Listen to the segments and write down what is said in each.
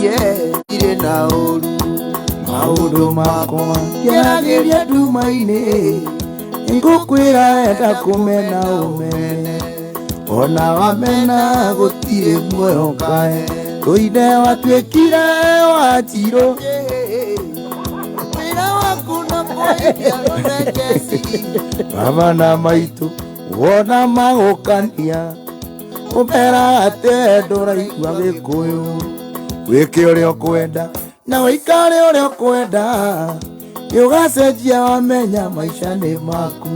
Nĩnjĩtĩkĩtie irĩ na ũru maũndũ makwa ngĩaragĩria nduma-inĩ nĩngũkwĩra enda kũmena ũmene ona wamena gũtirĩ muoyo kae tũine watuĩkire wanjirũ wĩra waku na kwendia rũmejeci baba na maitũ wona magũkania ũmera atĩ ndũraigua gĩkũyũ wĩke ũrĩa ũkwenda na wĩikare ũrĩa ũkwenda nĩũgacenjia wamenya maica nĩ maku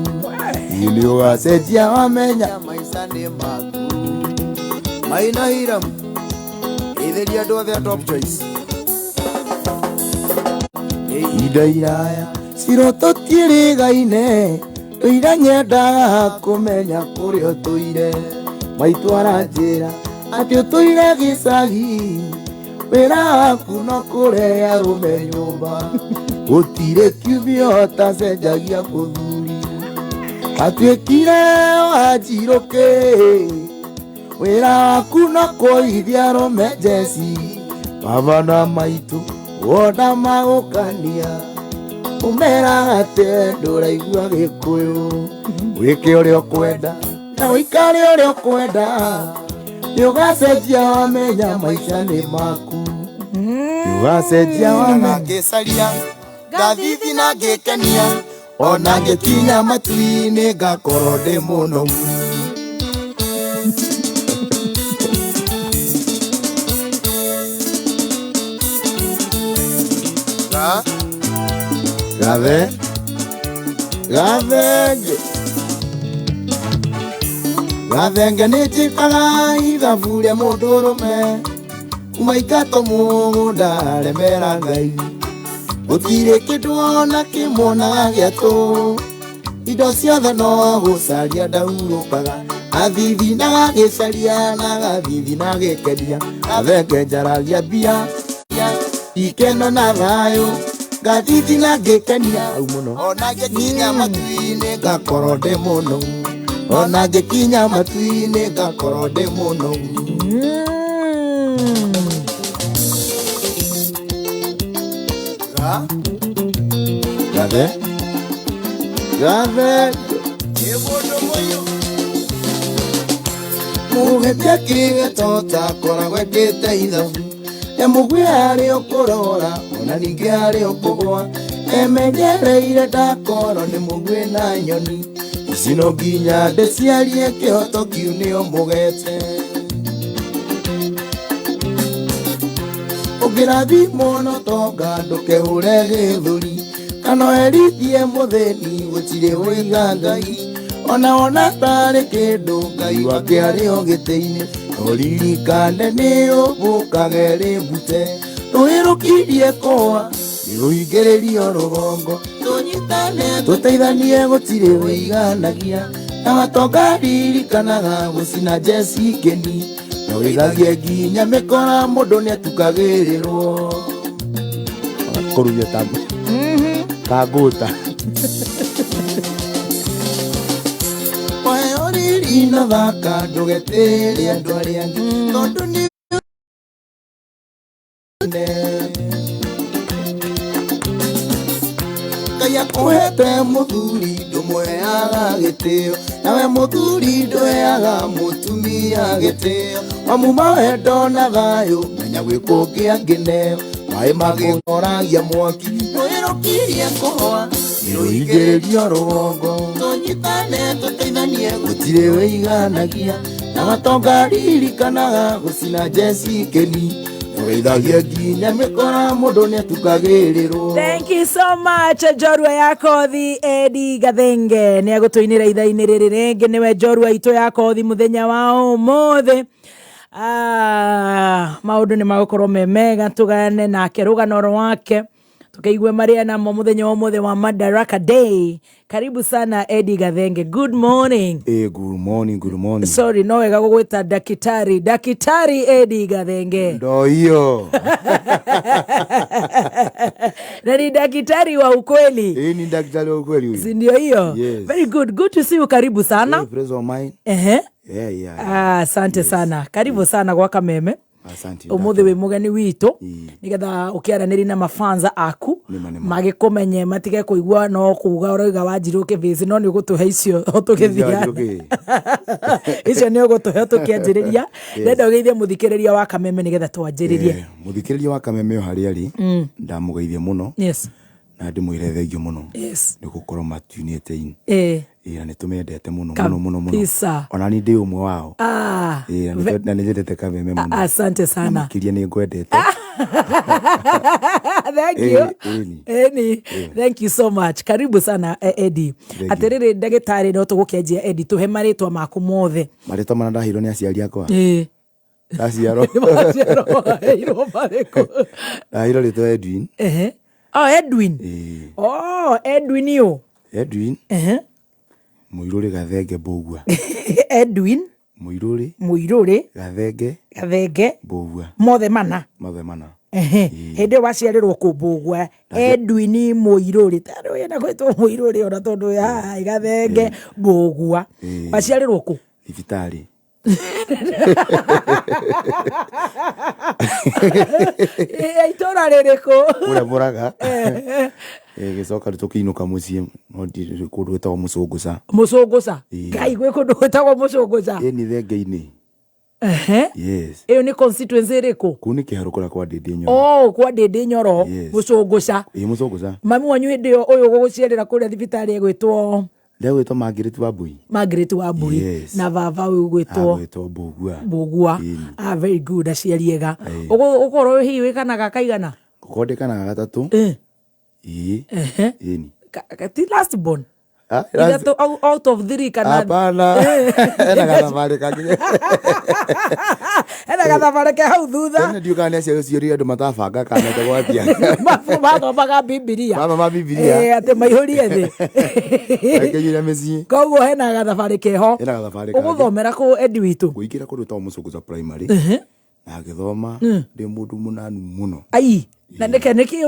Ĩ, nĩũgacenjia wamenya maica nĩ maku maina hiram ĩthĩria andũ othe a Top Choice ihinda iraya cirotũtiĩrĩgaine tũira nyendaga kũmenya kũrĩa ũtũire maitũ aranjĩra atĩ ũtũire gĩcagi wĩra waku no kũrehe arũme nyũmba gũtirĩ kiumia ũtacenjagia mũthuri atuĩkire wanjirũkĩ wĩra waku no kũithia arũme njeci baba na maitũ wona magũkania ũmeraga atĩ ndũraigua gĩkũyũ wĩke ũrĩa ũkwenda na ũikare ũrĩa ũkwenda nĩũgacenjia wamenya maica nĩ maku nĩũgacenjia wamenya ngĩcaria ngathithi na ngĩkenia ona ngĩkinya matu-inĩ ngakorwo ndĩ mũnogu Ga gathe gathenge gathenge nĩ njĩkaga ithabu rĩa mũndũrũme kuma ingatwo mũgũnda remera ngai gũtirĩ kĩndũ ona kĩmwonaga gĩatũ indo ciothe no gũcaria ndahurũkaga athithi na gagĩcaria na gathithi na gĩkenia gathenge njaragia mbia ikeno na thayũ ngathithi na ngĩkenia au mũno ona ngĩkinya matu-inĩ ngakorwo ndĩ mũnogu ona ngĩkinya matu-inĩ ngakorwo ndĩ mũnogu Ga gathe gathe nĩ mũndũ mũyũ mũgetia kĩgeto takoragwo ekĩte ithabu emũgwi harĩ ũkũrora ona ningĩ harĩ ũkũgwa emenyereire ndakorwo nĩ mũgwi na nyoni ici no nginya ndĩciarie kĩhoto kiu nĩo mũgete ũngĩrathimwo no tonga ndũkehũre gĩthũri kana ũherithie mũthĩni gũtirĩ ũiga ngai ona ona tarĩ kĩndũ ngai wake arĩ o gĩtĩ-inĩ ũririkane nĩ ũbũkage rĩmbute rũhĩrũkirie kũa rũingĩrĩrio rũgongo tũnyitane tũteithanie gũtirĩ wĩiganagia na watonga ririkanaga gũcina njeci kĩni na wĩgagie nginya mĩkora mũndũ nĩatukagĩrĩrwo kũrugia ta kangũta waheo riri na thaka ndũgetĩre andũ arĩa angĩ tondũ nĩ ngai akũhete mũthuri ndũmũheaga gĩtĩo nawe mũthuri ndũheaga mũtumia gĩtĩo wamuma wendo na thayũ menya gwĩ kũngĩ angĩneo maĩ magĩkoragia mwaki rũhĩrũkirie kũhũa nĩrũingĩrĩrio rũgongo tũnyitane tũteithanie gũtirĩ wĩiganagia na matonga ririkanaga gũcina njeci kĩni ũgeithagia nginya mĩkora mũndũ nĩatukagĩrĩrwo Thank you so much njorua ya kothi Edi Gathenge nä agå tå inä ra ithainä rä rä rĩngĩ nĩwe njorua itũ ya kothi mũthenya wa ũmũthĩ. Ah, maũndũ nĩ magũkorwo me mega tũgane nake rũgano rwake tukaigue marĩa namo mũthenya wa ũmũthĩ wa Madaraka Day. Karibu sana Edi Gathenge, good morning. Hey, good morning, good morning. Sorry, no wega gũgwĩta dakitari, dakitari Edi Gathenge. Ndo hiyo. Na ni dakitari wa ukweli. Hii ni daktari wa ukweli huyu. Si ndio hiyo? Yes. Very good. Good to see you. Karibu sana. Hey, praise of mine. Ehe. Yeah, yeah. Ah, asante sana. Karibu sana kwa Kameme. Asante. Umuthi wi mugeni witu Ĩĩ. nigetha ukiaranĩrie na mafanza aku Nĩma, nĩma. magĩkũmenye matige kũigua no kuga ũroiga Wanjirũ kĩbĩcĩ, no nĩ ũgũtũhe icio o tũgĩthiaga. Wanjirũ kĩ? Icio nĩ ũgũtũhe tũkĩanjĩrĩria. Ndenda ũgeithie mũthikĩrĩria wa Kameme nĩgetha twanjĩrĩrie. Muthikĩrĩria wa Kameme o harĩa arĩ, ndamũgeithia mũno na ndĩmwĩre thengio mũno nĩ gũkorwo matunĩte in. Ĩĩ, na nĩ tũmendete mũno mũno mũno mũno. Kabisa. Ona niĩ ndĩ ũmwe wao. Ĩĩ, na nĩ nyendete Kameme mũno. Asante Na sana. makĩria nĩ ngwendete. Thank you. Ĩni. Eni, thank you so much. Karibu sana, Eddie. Thank you. Atiriri ndagĩtarĩ, no tũgũkĩanjia Eddie, tũhe marĩtwa maku mothe. Marĩtwa marĩa ndaheirwo nĩ aciari akwa ndaciarwo. Maciarwo waheirwo marĩkũ? Ndaheirwo rĩtwa Edwin. Ehe. Oh, Edwin. Ĩĩ. Oh, Edwin ũ. Edwin Mũirũrĩ Gathenge Mbũgua. Edwin Mũirũrĩ Mũirũrĩ Gathenge Gathenge Mbũgua. Mothe mana. Mothe mana. Ehe. Hĩndĩ ĩyo waciarĩrwo kũ Mbũgua? Edwin Mũirũrĩ, tarĩ wĩna gwĩtwo Mũirũrĩ ona tondũ haha Gathenge Mbũgua. Waciarĩrwo kũ? Thibitarĩ. Itũra rĩrĩkũ? Kũrĩa Mũraga. Gĩcoka rĩu tũkĩinũka mũciĩ, no kũndũ gwĩtagwo Mũcũngũca. Mũcũngũca? Ĩĩ. Ngai, gwĩ kũndũ gwĩtagwo Mũcũngũca? Ĩni Thenge-inĩ. Yes. Ĩyo nĩ constituency ĩrĩkũ? Kũu nĩ Kĩharũ, kũrĩa kwa Ndĩndĩ Nyoro. Oh, kwa Ndĩndĩ Nyoro. Yes. Mũcũngũca. Ĩĩ, Mũcũngũca. Mami wanyu hĩndĩ ĩyo ũyũ ũgũgũciarĩra kũrĩa thibitarĩ egwĩtwo? Ndegwĩtwo Margaret Wambui. Margaret Wambui. Yes. Na baba ũyũ ũgwĩtwo? Agwĩtwo Mbũgua. Mbũgua. Ĩni. Ah, very good, aciari ega. Ĩĩ. Ũgũkorwo hihi wĩ kana ga kaigana? Gũkorwo ndĩ kana ga gatatũ. Ĩĩ. Ĩni. Ti last born? Ah, Ithatũ out of three kana? Hapana. Ena gathabarĩ kangĩ. Ena gathabarĩ ke hau thutha. Tene ndiũ kana nĩ aciari ũcio rĩ andũ matabanga kana metagwo atĩa. Mathomaga Bibilia. Mathoma Bibilia. Atĩ maihũrie thĩ. Makĩiyũria mĩciĩ. Koguo hena gathabarĩ keho. Hena gathabarĩ kangĩ. Ũgũthomera kũ, Eddie witũ? Ngũingĩra kũndũ gwĩtagwo Mũcũngũca Primary. Na ngĩthoma ndĩ mũndũ mũnanu mũno. Ai, na nĩke nĩkĩ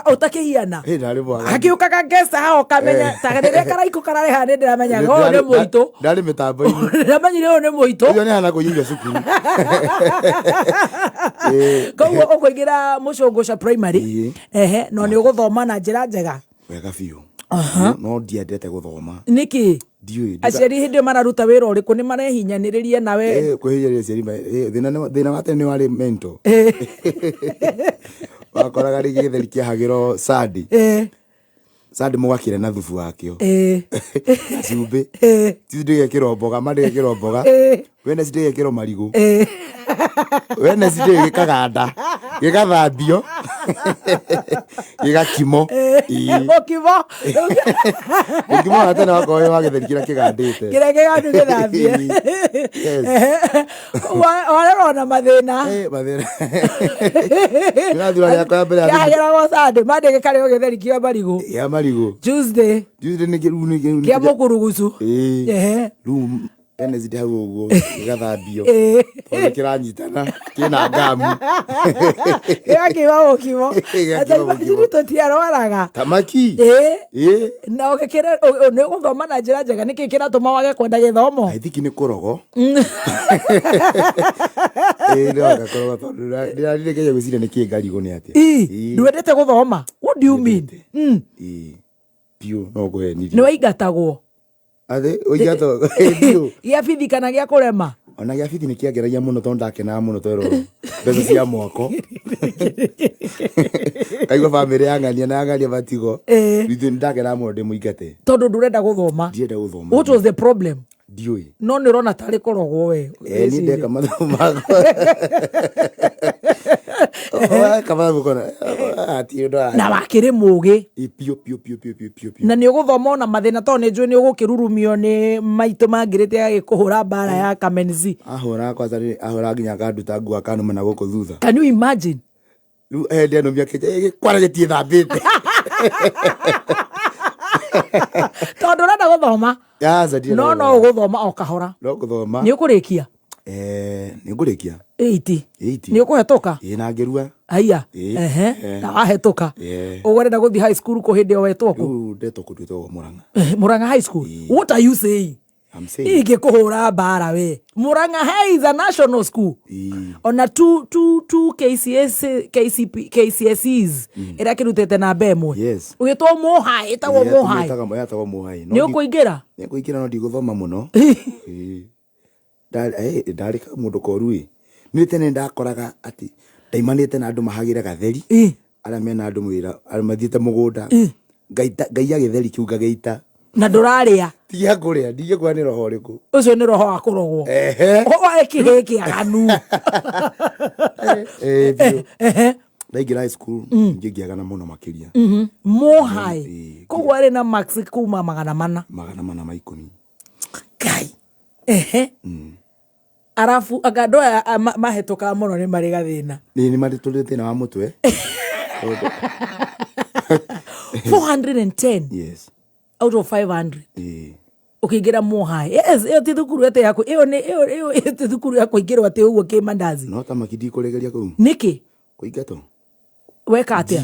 ũtakĩhiana? Ĩ, ndarĩ mwaganu. Hakiũkaga guest haha ũkamenya ta rĩrĩa karaikũ kararĩ haha nĩ ndĩramenyaga ũyũ nĩ mũitũ. Ndarĩ mĩtambo-inĩ. Ndĩramenyire ũyũ nĩ mũitũ. Ũcio nĩ hana kũiyũria cukuru. Ĩ. Koguo ũkũingĩra Mũcũngũca Primary. Ĩĩ. Ehe, no nĩ ũgũthoma na njĩra njega? Wega biũ. No ndiendete gũthoma. Nĩkĩ? Ndiũĩ. Aciari hĩndĩ ĩyo mararuta wĩra ũrĩkũ? Nĩ marehinyanĩrĩria nawe? Kwĩhinyĩrĩria aciari thĩna wa tene nĩ warĩ mental. Wakoraga rĩngĩ gĩtheri kĩahagĩrwo sandi. Sandi mũgakĩrĩa na thubu wakĩo. Na cumbĩ. Ti ndĩgekĩrwo mboga, ma ndĩgekĩrwo mboga. Wednesday ndĩgekĩrwo marigũ. Wednesday gĩkaganda, gĩgathambio, gĩgakimo. Ĩĩ. Mũkimo. Mũkimo wa tene wakorwo wĩ wa gĩtheri kĩrĩa kĩgandĩte. Kĩrĩa kĩgandu gĩthambie. Yes. Warerwo na mathĩna. Mathĩna. Ndĩrathura rĩakwa ya mbere ya Kĩahagĩragwo Sunday, Monday gĩkarĩo gĩtheri kĩa marigũ. Ya marigũ. Tuesday Tuesday nĩ rĩu nĩ kĩa mũkurugucu. Ĩĩ. Rĩu Wednesday hau ũguo gĩgathambio. Tondũ kĩranyitana kĩna ngamu. Gĩgakiuma mũkimo. Gĩgakiuma mũkimo. Atĩ tũtiarwaraga. Tamaki. Ĩĩ. Na ũgĩkĩra nĩ ũgũthoma na njĩra njega, nĩkĩ kĩratũma wage kwenda gĩthomo? I think nĩ kũrogo. Ĩĩ, no ngakoroga tondũ ndĩrarire gwĩciria nĩkĩ ngarigwo nĩ atĩa. Ĩ, ndwendete gũthoma? What do you mean? Ĩĩ. Biũ no ngũhenirie. Nĩ waingatagwo? Atĩ ũingatwo biũ. Gĩa bithi kana gĩa kũrema? Ona gĩa bithi nĩ kĩangeragia mũno tondũ ndakenaga mũno twerwo mbeca cia mwako. Kaigua bamĩrĩ yang'ania na yang'ania matigo. Ithuĩ nĩ ndakenaga mũno ndĩ mũingate. Tondũ ndũrenda gũthoma? Ndienda gũthoma. What was the problem? Ndiũĩ. No nĩ ũrona tarĩ kũrogwo we? Niĩ ndeka mathabu makwa. Weka mathabu kona. Hatirĩ ũndũ Na wakĩrĩ mũgĩ? Ĩ, biũ biũ biũ biũ biũ biũ biũ. Na nĩ ũgũthoma ona mathĩna, tondũ nĩ njũĩ nĩ ũgũkĩrurumio nĩ maitũ mangĩrĩte agĩkũhũra mbara ya Kamenzi. Ahũraga kwanza rĩ, ahũraga nginya akanduta nguo akanuma na gũkũ thutha. Can you imagine? Rĩu hĩndĩ anumia kĩnja gĩkwara gĩtiĩthambĩte. Tondũ ũrenda gũthoma. Aca, ndirenda No gũthoma. ũgũthoma o kahora. No gũthoma. Nĩ ũkũrĩkia? Nĩ ngũrĩkia. 80? 80. Nĩ ũkũhetũka? Ĩĩ, na ngĩrua. Aya. Ĩĩ. Ehe. Na wahetũka, Ĩĩ. ũrenda gũthiĩ high school kũ hĩndĩ ĩyo wetwo kũ? Rĩu ndetwo kũndũ gwĩtagwo Mũrang'a. Murang'a High School? What are you saying? I'm saying. Ingĩkũhũra mbara we. Murang'a High is a national school. Ĩĩ. Ona two KCS, KCP, KCSEs ĩrĩa kĩrutĩte namba ĩmwe. Yes. Ũgĩtwo Mũhai, ĩtagwo Mũhai. Yatagwo Mũhai. Nĩ ũkũingĩra? Nĩngũingĩra no ndigũthoma mũno. Ĩĩ. Ndarĩ kamũndũ koru ĩ. Niĩ tene ndakoraga atĩ ndaimanĩte na andũ mahagĩre gatheri. Ĩĩ. Arĩa mena andũ wĩra, arĩa mathiĩte mũgũnda. Ngaiya gĩtheri kĩu ngagĩita. Na ndũrarĩa. Tiga kũrĩa, ndingĩkũrĩa nĩ roho ũrĩkũ. Ũcio nĩ roho wa kũrogwo. Ehe. Oe kĩhĩ kĩaganu. Ĩĩ biũ. Ehe. Ndaingĩra high school, ningĩ ngĩagana mũno makĩria. Mũhai. Ĩĩ. Koguo arĩ na max kuma 400. 410. Ngai. Ehe. Arabu anga andũ aya mahĩtũkaga mũno nĩ marĩ gathĩna. Nĩ nĩ marĩ tũrĩ thĩna wa mũtwe. Tondũ- 410 Yes. out of 500. Ĩĩ. Ũkĩingĩra Mũhai. Yes, ĩyo ti thukuru ĩtĩ yaku. Ĩyo nĩ ĩyo ĩyo ti thukuru ya kũingĩrwo atĩ ũguo kĩmandazi. No ta maki ndikũregeria kũu. Nĩkĩ? Kũingatwo. Weka atĩa?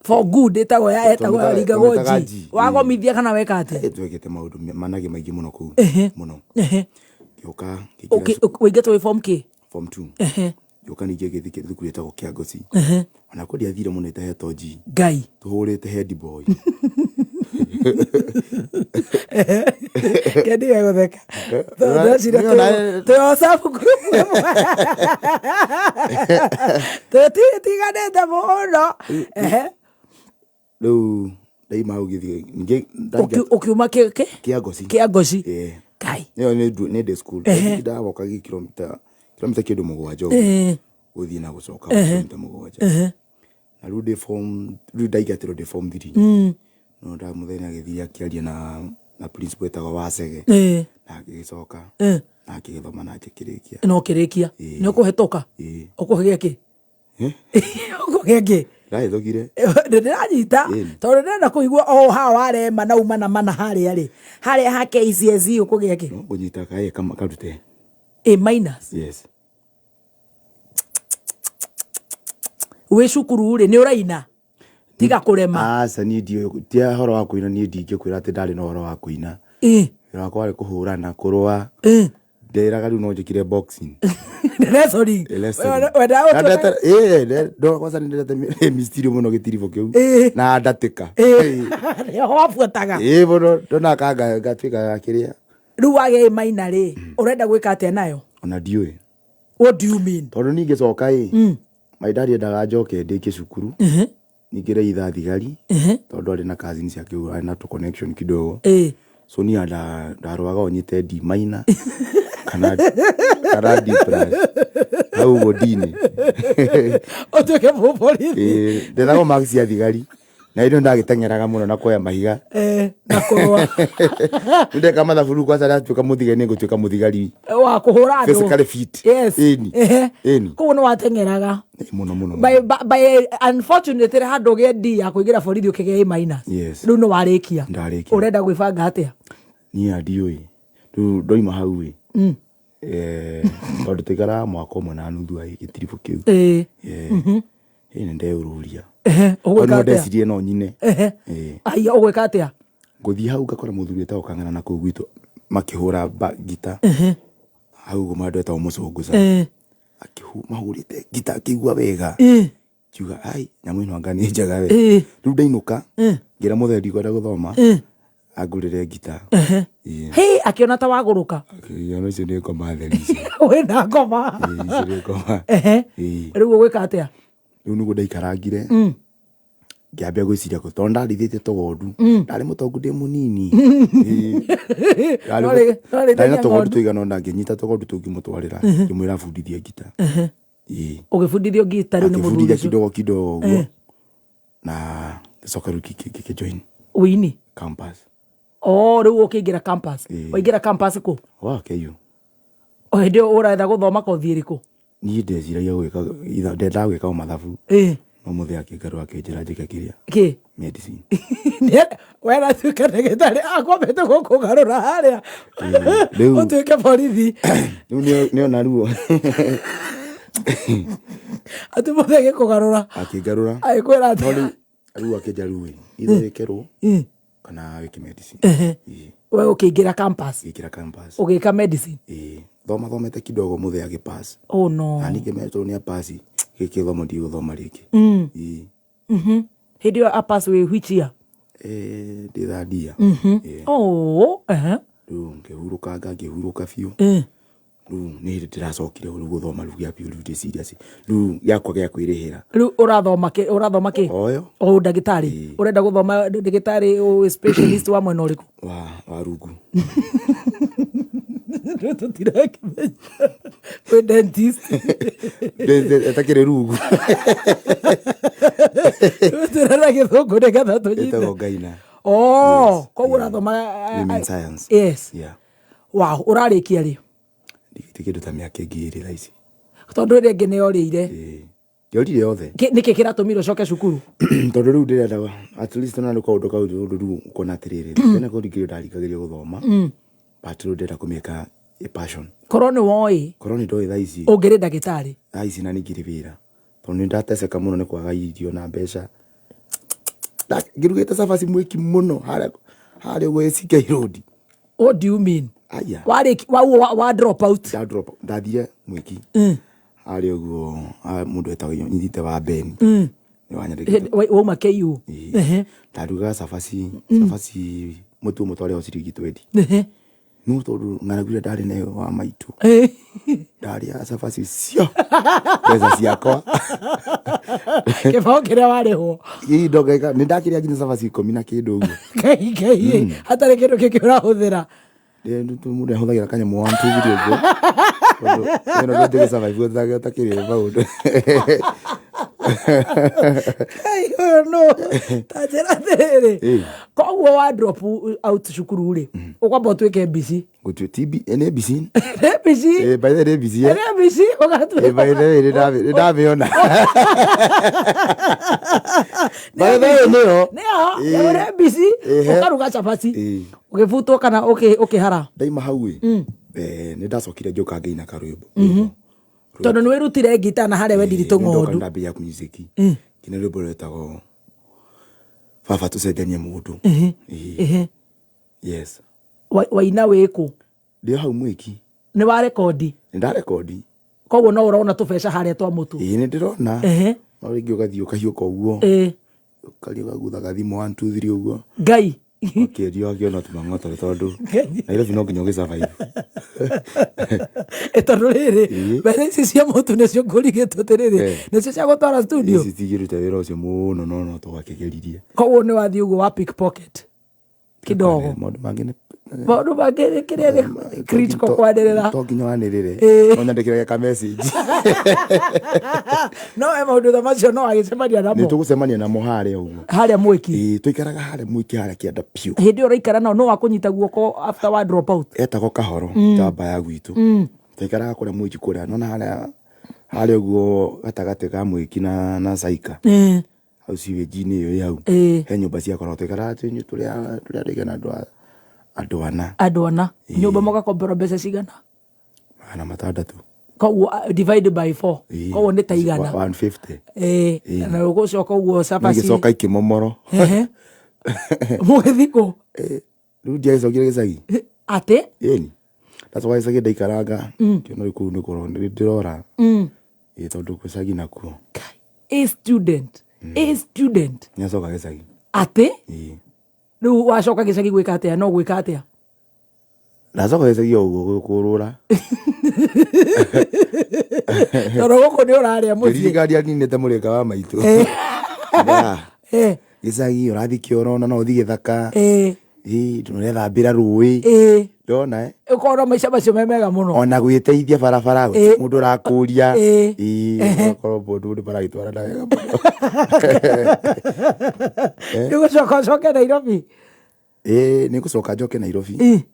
For good ĩtagwo ya ĩtagwo Tũmĩtaga- ringagwo tũmĩtaga G. G. Wagomithia kana weka atĩa? Twekĩte maũndũ manage maingĩ mũno kũu. Mũno. Ehe. Ngĩũka ngĩingĩra Ũingĩtwo wĩ form kĩ? form 2. Ehe. Ngĩũka ningĩ ngĩthiĩ thukuru ĩtagwo Kĩangoci. Ona kũu ndiathire mũno itahetwo G. Ngai. Tũhũrĩte head boy. Kendige gũtheka. Ndeciria Nĩ ona- twĩ WhatsApp group ĩmwe. Tũtiganĩte mũno. Ehe. Rĩu ndaima hau ngĩthiĩ ningĩ ndaingĩra Ũkiuma kĩ kĩ? Kĩangoci. Kĩangoci. Ĩĩ. Ngai. Ĩyo nĩ day school. Ndawoka kilomita kĩndũ 7 ũguo. Gũthiĩ na gũcoka kilomita 7. Na rĩu ndĩ form rĩu ndaingatirwo ndĩ form 3. No nda mũthenya agĩthiĩ akĩaria na principal etagwo Wacege. Na agĩgĩcoka na akĩgĩthoma na akĩrĩkia. No ũkĩrĩkia. Ĩĩ. Nĩ ũkũhĩtũka? Ĩĩ. Ũkũgĩa kĩ? Ũkũgĩa kĩ? Ndahĩtũkire. Ndĩranyita Ĩni. tondũ ndĩrenda kũigua o haha warema na uma na mana harĩa rĩ harĩa ha KCSE ũkũgĩa kĩ? No ngũnyita kaĩ karute. A minus. Yes. Wĩ cukuru rĩ nĩ ũraina tiga kũrema. Aca niĩ ndiũĩ ti ũhoro wa kũina niĩ ndingĩkwĩra atĩ ndarĩ na ũhoro wa kũina. Ĩ. Wĩra wakwa warĩ kũhũrana kũrũa. Ĩ. Nderaga rĩu no njĩkire boxing. Wrestling. Wrestling. Wendaga Na gũtuĩka- ndete- ĩĩ, kwanza nĩ ndendete mysterio mũno gĩtiribũ kĩu. Ĩĩ. Na ndatĩka. Ĩ. Nĩho wabuataga. Ĩĩ mũno ndona kanga ngatuĩka ga kĩrĩa. Rĩu wagĩa A minor rĩ ũrenda gwĩka atĩa nayo? Ona ndiũĩ. What do you mean? Tondũ niĩ ngĩcoka ĩ. My dad endaga njoke ndĩkie cukuru. Ningĩre itha thigari. Tondũ arĩ na cousin ciake ũguo arĩ na tũ connection kidogo. Ĩ. So niĩ ndarũaga o nyite D minor kana D plus. Hau ũguo D-inĩ. Ũtuĩke mũborithi. Ĩĩ, ndethaga marks cia thigari. Na hĩndĩ ĩyo ndagĩteng'eraga mũno na kuoya mahiga. Na kũrũa. Ndeka mathabu rĩu kwanza ndatuĩka mũthigari nĩ ngũtuĩka mũthigari. Wa kũhũra andũ. Physically fit. Yes. Ĩni. Ehe. Ĩni. Koguo nĩ wateng'eraga. Ĩĩ, mũno mũno. By unfortunately handũ ũgĩe D ya kũingĩra borithi ũkĩgĩa A minus. Yes. Rĩu nĩ warĩkia. Ndarĩkia. Ũrenda gwĩbanga atĩa? Niĩ ndiũĩ. Rĩu ndoima hau ĩ. Tondũ tũikaraga mwaka ũmwe na nuthu wa gĩtiribũ kĩu. Ĩĩ. Ĩĩ nĩ ndeyũrũria. Ehe, Tondũ ũgwĩka no atĩa? ndecirie no nyine. Ehe. Ĩĩ. Aya ũgwĩka atĩa? Ngũthiĩ hau ngakora mũthuri wĩtagwo Kang'ana na kũu gwitũ makĩhũra ngita. Hau ũguo mũndũ wetagwo Mũcũngũca. Mahũrĩte ngita akĩigua wega. Ngiuga ai nyamũ ĩno anga nĩ njega we. Rĩu ndainũka ngĩra mũthee ndikwenda gũthoma angũrĩre ngita. Ĩĩ. Hĩ, akĩona ta wagũrũka. Akĩona icio nĩ ngoma theri icio. Wĩna ngoma. Ĩĩ, icio nĩ ngoma. Ehe. Ĩĩ. Rĩu ũgwĩka atĩa? Rĩu nĩguo ndaikarangire. Ngĩambia gwĩciria kũ tondũ ndarĩithĩtie tũgondu. Ndarĩ mũtongu ndĩ mũnini. Ĩĩ. Ndarĩ Ndarĩ na tũgondu tũigana ũna ngĩnyita tũgondu tũu ngĩmũtwarĩra ngĩmwĩra abundithie ngita. Ĩĩ. Ũgĩbundithio ngita rĩu nĩ mũthuri Akĩbundithia ũcio. kidogo kidogo ũguo. Na ngĩcoka rĩu ngĩjoin Ũini. campus. Oh, rĩu ũkĩingĩra campus. Ĩĩ. Waingĩra campus kũ? Wa KU. O hĩndĩ ĩyo ũretha gũthoma kothi ĩrĩkũ? Niĩ ndeciragia gwĩka ndendaga gwĩka o mathabu. Ĩĩ. No mũthee akĩngarũra akĩnjĩra njĩke kĩrĩa. Kĩ? Medicine. Wena tuĩka ndagĩtarĩ akwambĩte gũkũgarũra harĩa. Rĩu Ũtuĩke borithi. rĩu nĩona ruo. Atĩ mũthee agĩkũgarũra. Akĩngarũra. Agĩkwĩra No atĩa? rĩu akĩnja rĩu ĩ, itho rĩkerwo. Kana wĩke medicine. Ĩĩ. We ũkĩingĩra campus? Ngĩingĩra campus. Ũgĩka medicine? Ĩĩ, thoma thomete kidogo mũthee agĩpass. Oh no. Na ningĩ tondũ nĩ apass, gĩkĩ gĩthomo ndigũthoma rĩngĩ. Ĩĩ. Hĩndĩ ĩyo apass wĩ which year? Eh, ndĩ third year. Ĩĩ. Oh, ehe. Rĩu ngĩhurũkanga, ngĩhurũka biũ. Rĩu nĩ hĩndĩ ndĩracokire rĩu gũthoma rĩu gĩa biũ, rĩu ndĩ serious rĩu gĩakwa gĩa kwĩrĩhĩra. Rĩu ũrathoma kĩ? Ũrathoma kĩ? Oyo. O ndagĩtarĩ? Ũrenda gũthoma ndagĩtarĩ specialist wa mwena ũrĩkũ? Wa rungu. Rĩu tũtirakĩmenya kwĩ dentist. Etakĩrĩ rungu. Tũrera gĩthũngũ nĩgetha tũnyite. Ĩtagwo ngaina. Oh, koguo ũrathoma women science. Yes. Yeah. Wow, ũrarĩkia rĩ? Ndigĩte kĩndũ ta mĩaka ĩngĩ 2 thaa ici. Tondũ ĩrĩa ĩngĩ nĩ yorĩire. Ĩĩ. Ndiorire yothe. Nĩkĩ kĩratũmire ũcoke cukuru? Tondũ rĩu ndĩrenda at least ona nĩ kaũndũ kau, tondũ rĩu ũkona atĩrĩrĩ, tene kũringĩrĩrio ndaringagĩrio gũthoma, but rĩu ndĩrenda kũmĩka a passion. Korwo nĩ woĩ. Korwo nĩ ndoĩ thaa ici. Ũngĩrĩ ndagĩtarĩ. Thaa ici na ningĩrĩ wĩra, tondũ nĩ ndateceka mũno nĩ kwaga irio na mbeca. Ngĩrugĩte cabaci mwĩki mũno harĩa harĩa ũguo ACK Road. What do you mean? Aya. Warĩki wa drop out? Nda drop, ndathire mwĩki harĩa ũguo, mũndũ etagwo nyitite wa Ben. Nĩ wanyandĩkĩte. Wauma KU? Ĩĩ. Ndarugaga cabaci, cabaci mũtu ũmwe twarĩhwo ciringi 20. No tondũ ng'aragu ĩrĩa ndarĩ nayo wa maitũ, ndarĩaga cabaci cio mbeca ciakwa. Kĩbaũ kĩrĩa warĩhwo. Ĩĩ, ndongereka nĩ ndakĩrĩa nginya cabaci 10 na kĩndũ ũguo. Ngai ngai, hatarĩ kĩndũ kĩngĩ ũrahũthĩra. Mũndũ ahũthagĩra kanyamũ one two three ũguo, tondũ ĩno ndũngĩ survive ũtakĩrĩ maũndũ. Ngai, ũyũ no ta njĩra atĩrĩrĩ. Koguo wa drop out cukuru rĩ, ũkwamba ũtuĩke mbici? Gũtuĩ TB nĩ mbici. Nĩ mbici. Ĩ, by the way, nĩ mbici, eh. Nĩ mbici ũgatuĩka. Ĩ, by the way, nĩ ndamĩona. By the way, nĩyo. Nĩyo, nĩ mbici. Ũkaruga cabaci. Ũgĩbutwo kana ũkĩhara? Ndaima hau ĩ, nĩ ndacokire ngĩũka ngĩina karwĩmbo. Tondũ nĩ wĩrutire ngita na harĩa wendirie tũng'ondu. Ndambĩrĩria music. Ngĩina rwĩmbo rwetagwo Baba Tũcenjanie Mũndũ. Ĩĩ. Yes. Waina wĩkũ? Ndĩ hau mwĩki. Nĩ wa rekondi? Nĩ ndarekondi. Koguo no ũrona tũbeca harĩa twa mũtu? Ĩĩ, nĩ ndĩrona. No rĩngĩ ũgathiĩ ũkahiũka ũguo. Ũkaria ũgagutha gathimũ 1 2 3 ũguo. Ngai. Ũkĩendia ũgakĩona tũmang'otore tondũ Nairobi no nginya ũgĩ survive. Ĩ, tondũ rĩrĩ, mbeca ici cia mũtu nĩcio ngũrigĩtwo atĩrĩrĩ, nĩcio cia gũtwara studio. Ici citingĩruta wĩra ũcio mũno, no tũgakĩgeririe. Koguo nĩ wathiĩ ũguo wa pickpocket kidogo. Maũndũ mangĩ nĩ maũndũ mangĩ kĩrĩa nĩ critical kwanĩrĩra. To nginya wanĩrĩre. No nyandĩkĩre ka message. No we maũndũ ta macio no agĩcemania namo. Nĩ tũgũcemania namo harĩa ũguo. Harĩa mwĩki. Ĩĩ, tũikaraga harĩa mwĩki harĩa kĩanda biũ. Hĩndĩ ĩyo ũraikara nao no wakũnyita guoko after wa drop out? Etagwo Kahoro, njamba ya gwitũ. Twaikaraga kũrĩa mwĩki kũrĩa, nona harĩa harĩa ũguo gatagatĩ ka mwĩki na Saika. Hau sewage-inĩ ĩyo ĩ hau. He nyũmba ciakoragwo, twaikaraga tũrĩ andũ aigana, andũ ana. Andũ ana. Nyũmba mũgakombora mbeca cigana? 600. Koguo divide by 4. Koguo nĩ ta igana. 150. Ĩĩ. Na ũgũcoka ũguo cabaci. Igĩcoka ikĩmomoro. Mũgĩthiĩ kũ? Rĩu ndiagĩcokire gĩcagi. Atĩ? Ĩni. Ndacoka gĩcagi ndaikaranga. Ngĩona rĩu kũu nĩ ndĩrora. Ĩĩ, tondũ gĩcagi nakuo. A student. A student. Nĩacoka gĩcagi. Atĩ? Ĩĩ. Rĩu wacoka gĩcagi gwĩka atĩa? No gwĩka atĩa? Ndacoka gĩcagi o ũguo kũrũra. Tondũ gũkũ nĩ ũrarĩa mũciĩ. Ngĩririkania ninĩte mũrĩka wa maitũ. Gĩcagi ũrathiĩ kĩoro na no ũthiĩ gĩthaka. Ĩĩ, ũrethambĩra rũĩ. Ndona, eh? Ũkona maica macio me mega mũno. Ona gwĩteithia barabara, gũtirĩ mũndũ ũrakũria. Ĩĩ, ũgakorwo mũndũ nĩ maragĩtwarana wega mũno. Nĩ ũgũcoka ũcoke Nairobi? Ĩĩ, nĩ ngũcoka njoke Nairobi.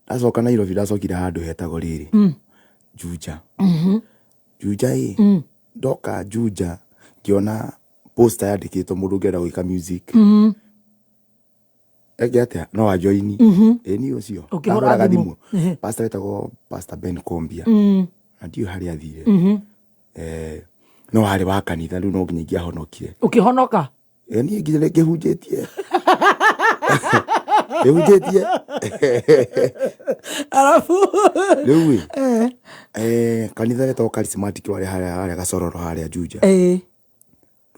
Ndacoka Nairobi ndacokire handũ hetagwo rĩrĩ. Juja. Juja ĩ. Ndoka Juja ngĩona poster yandĩkĩtwo mũndũ ũngĩenda gwĩka music. Eke atĩa? No ajoini. Ĩ niĩ ũcio. Ũkĩhũra Ndahũraga thimũ. thimũ. Pastor wetagwo Pastor Ben Kombia. Na ndiũĩ harĩa athire. No arĩ wa kanitha rĩu no nginya ingĩahonokire. Ũkĩhonoka? Ĩ niĩ nginya ngĩhunjĩtie. Ĩhunjĩtie. Arabu Rĩu ĩ, kanitha wetagwo Charismatic warĩ harĩa Gacororo harĩa Juja. Rĩu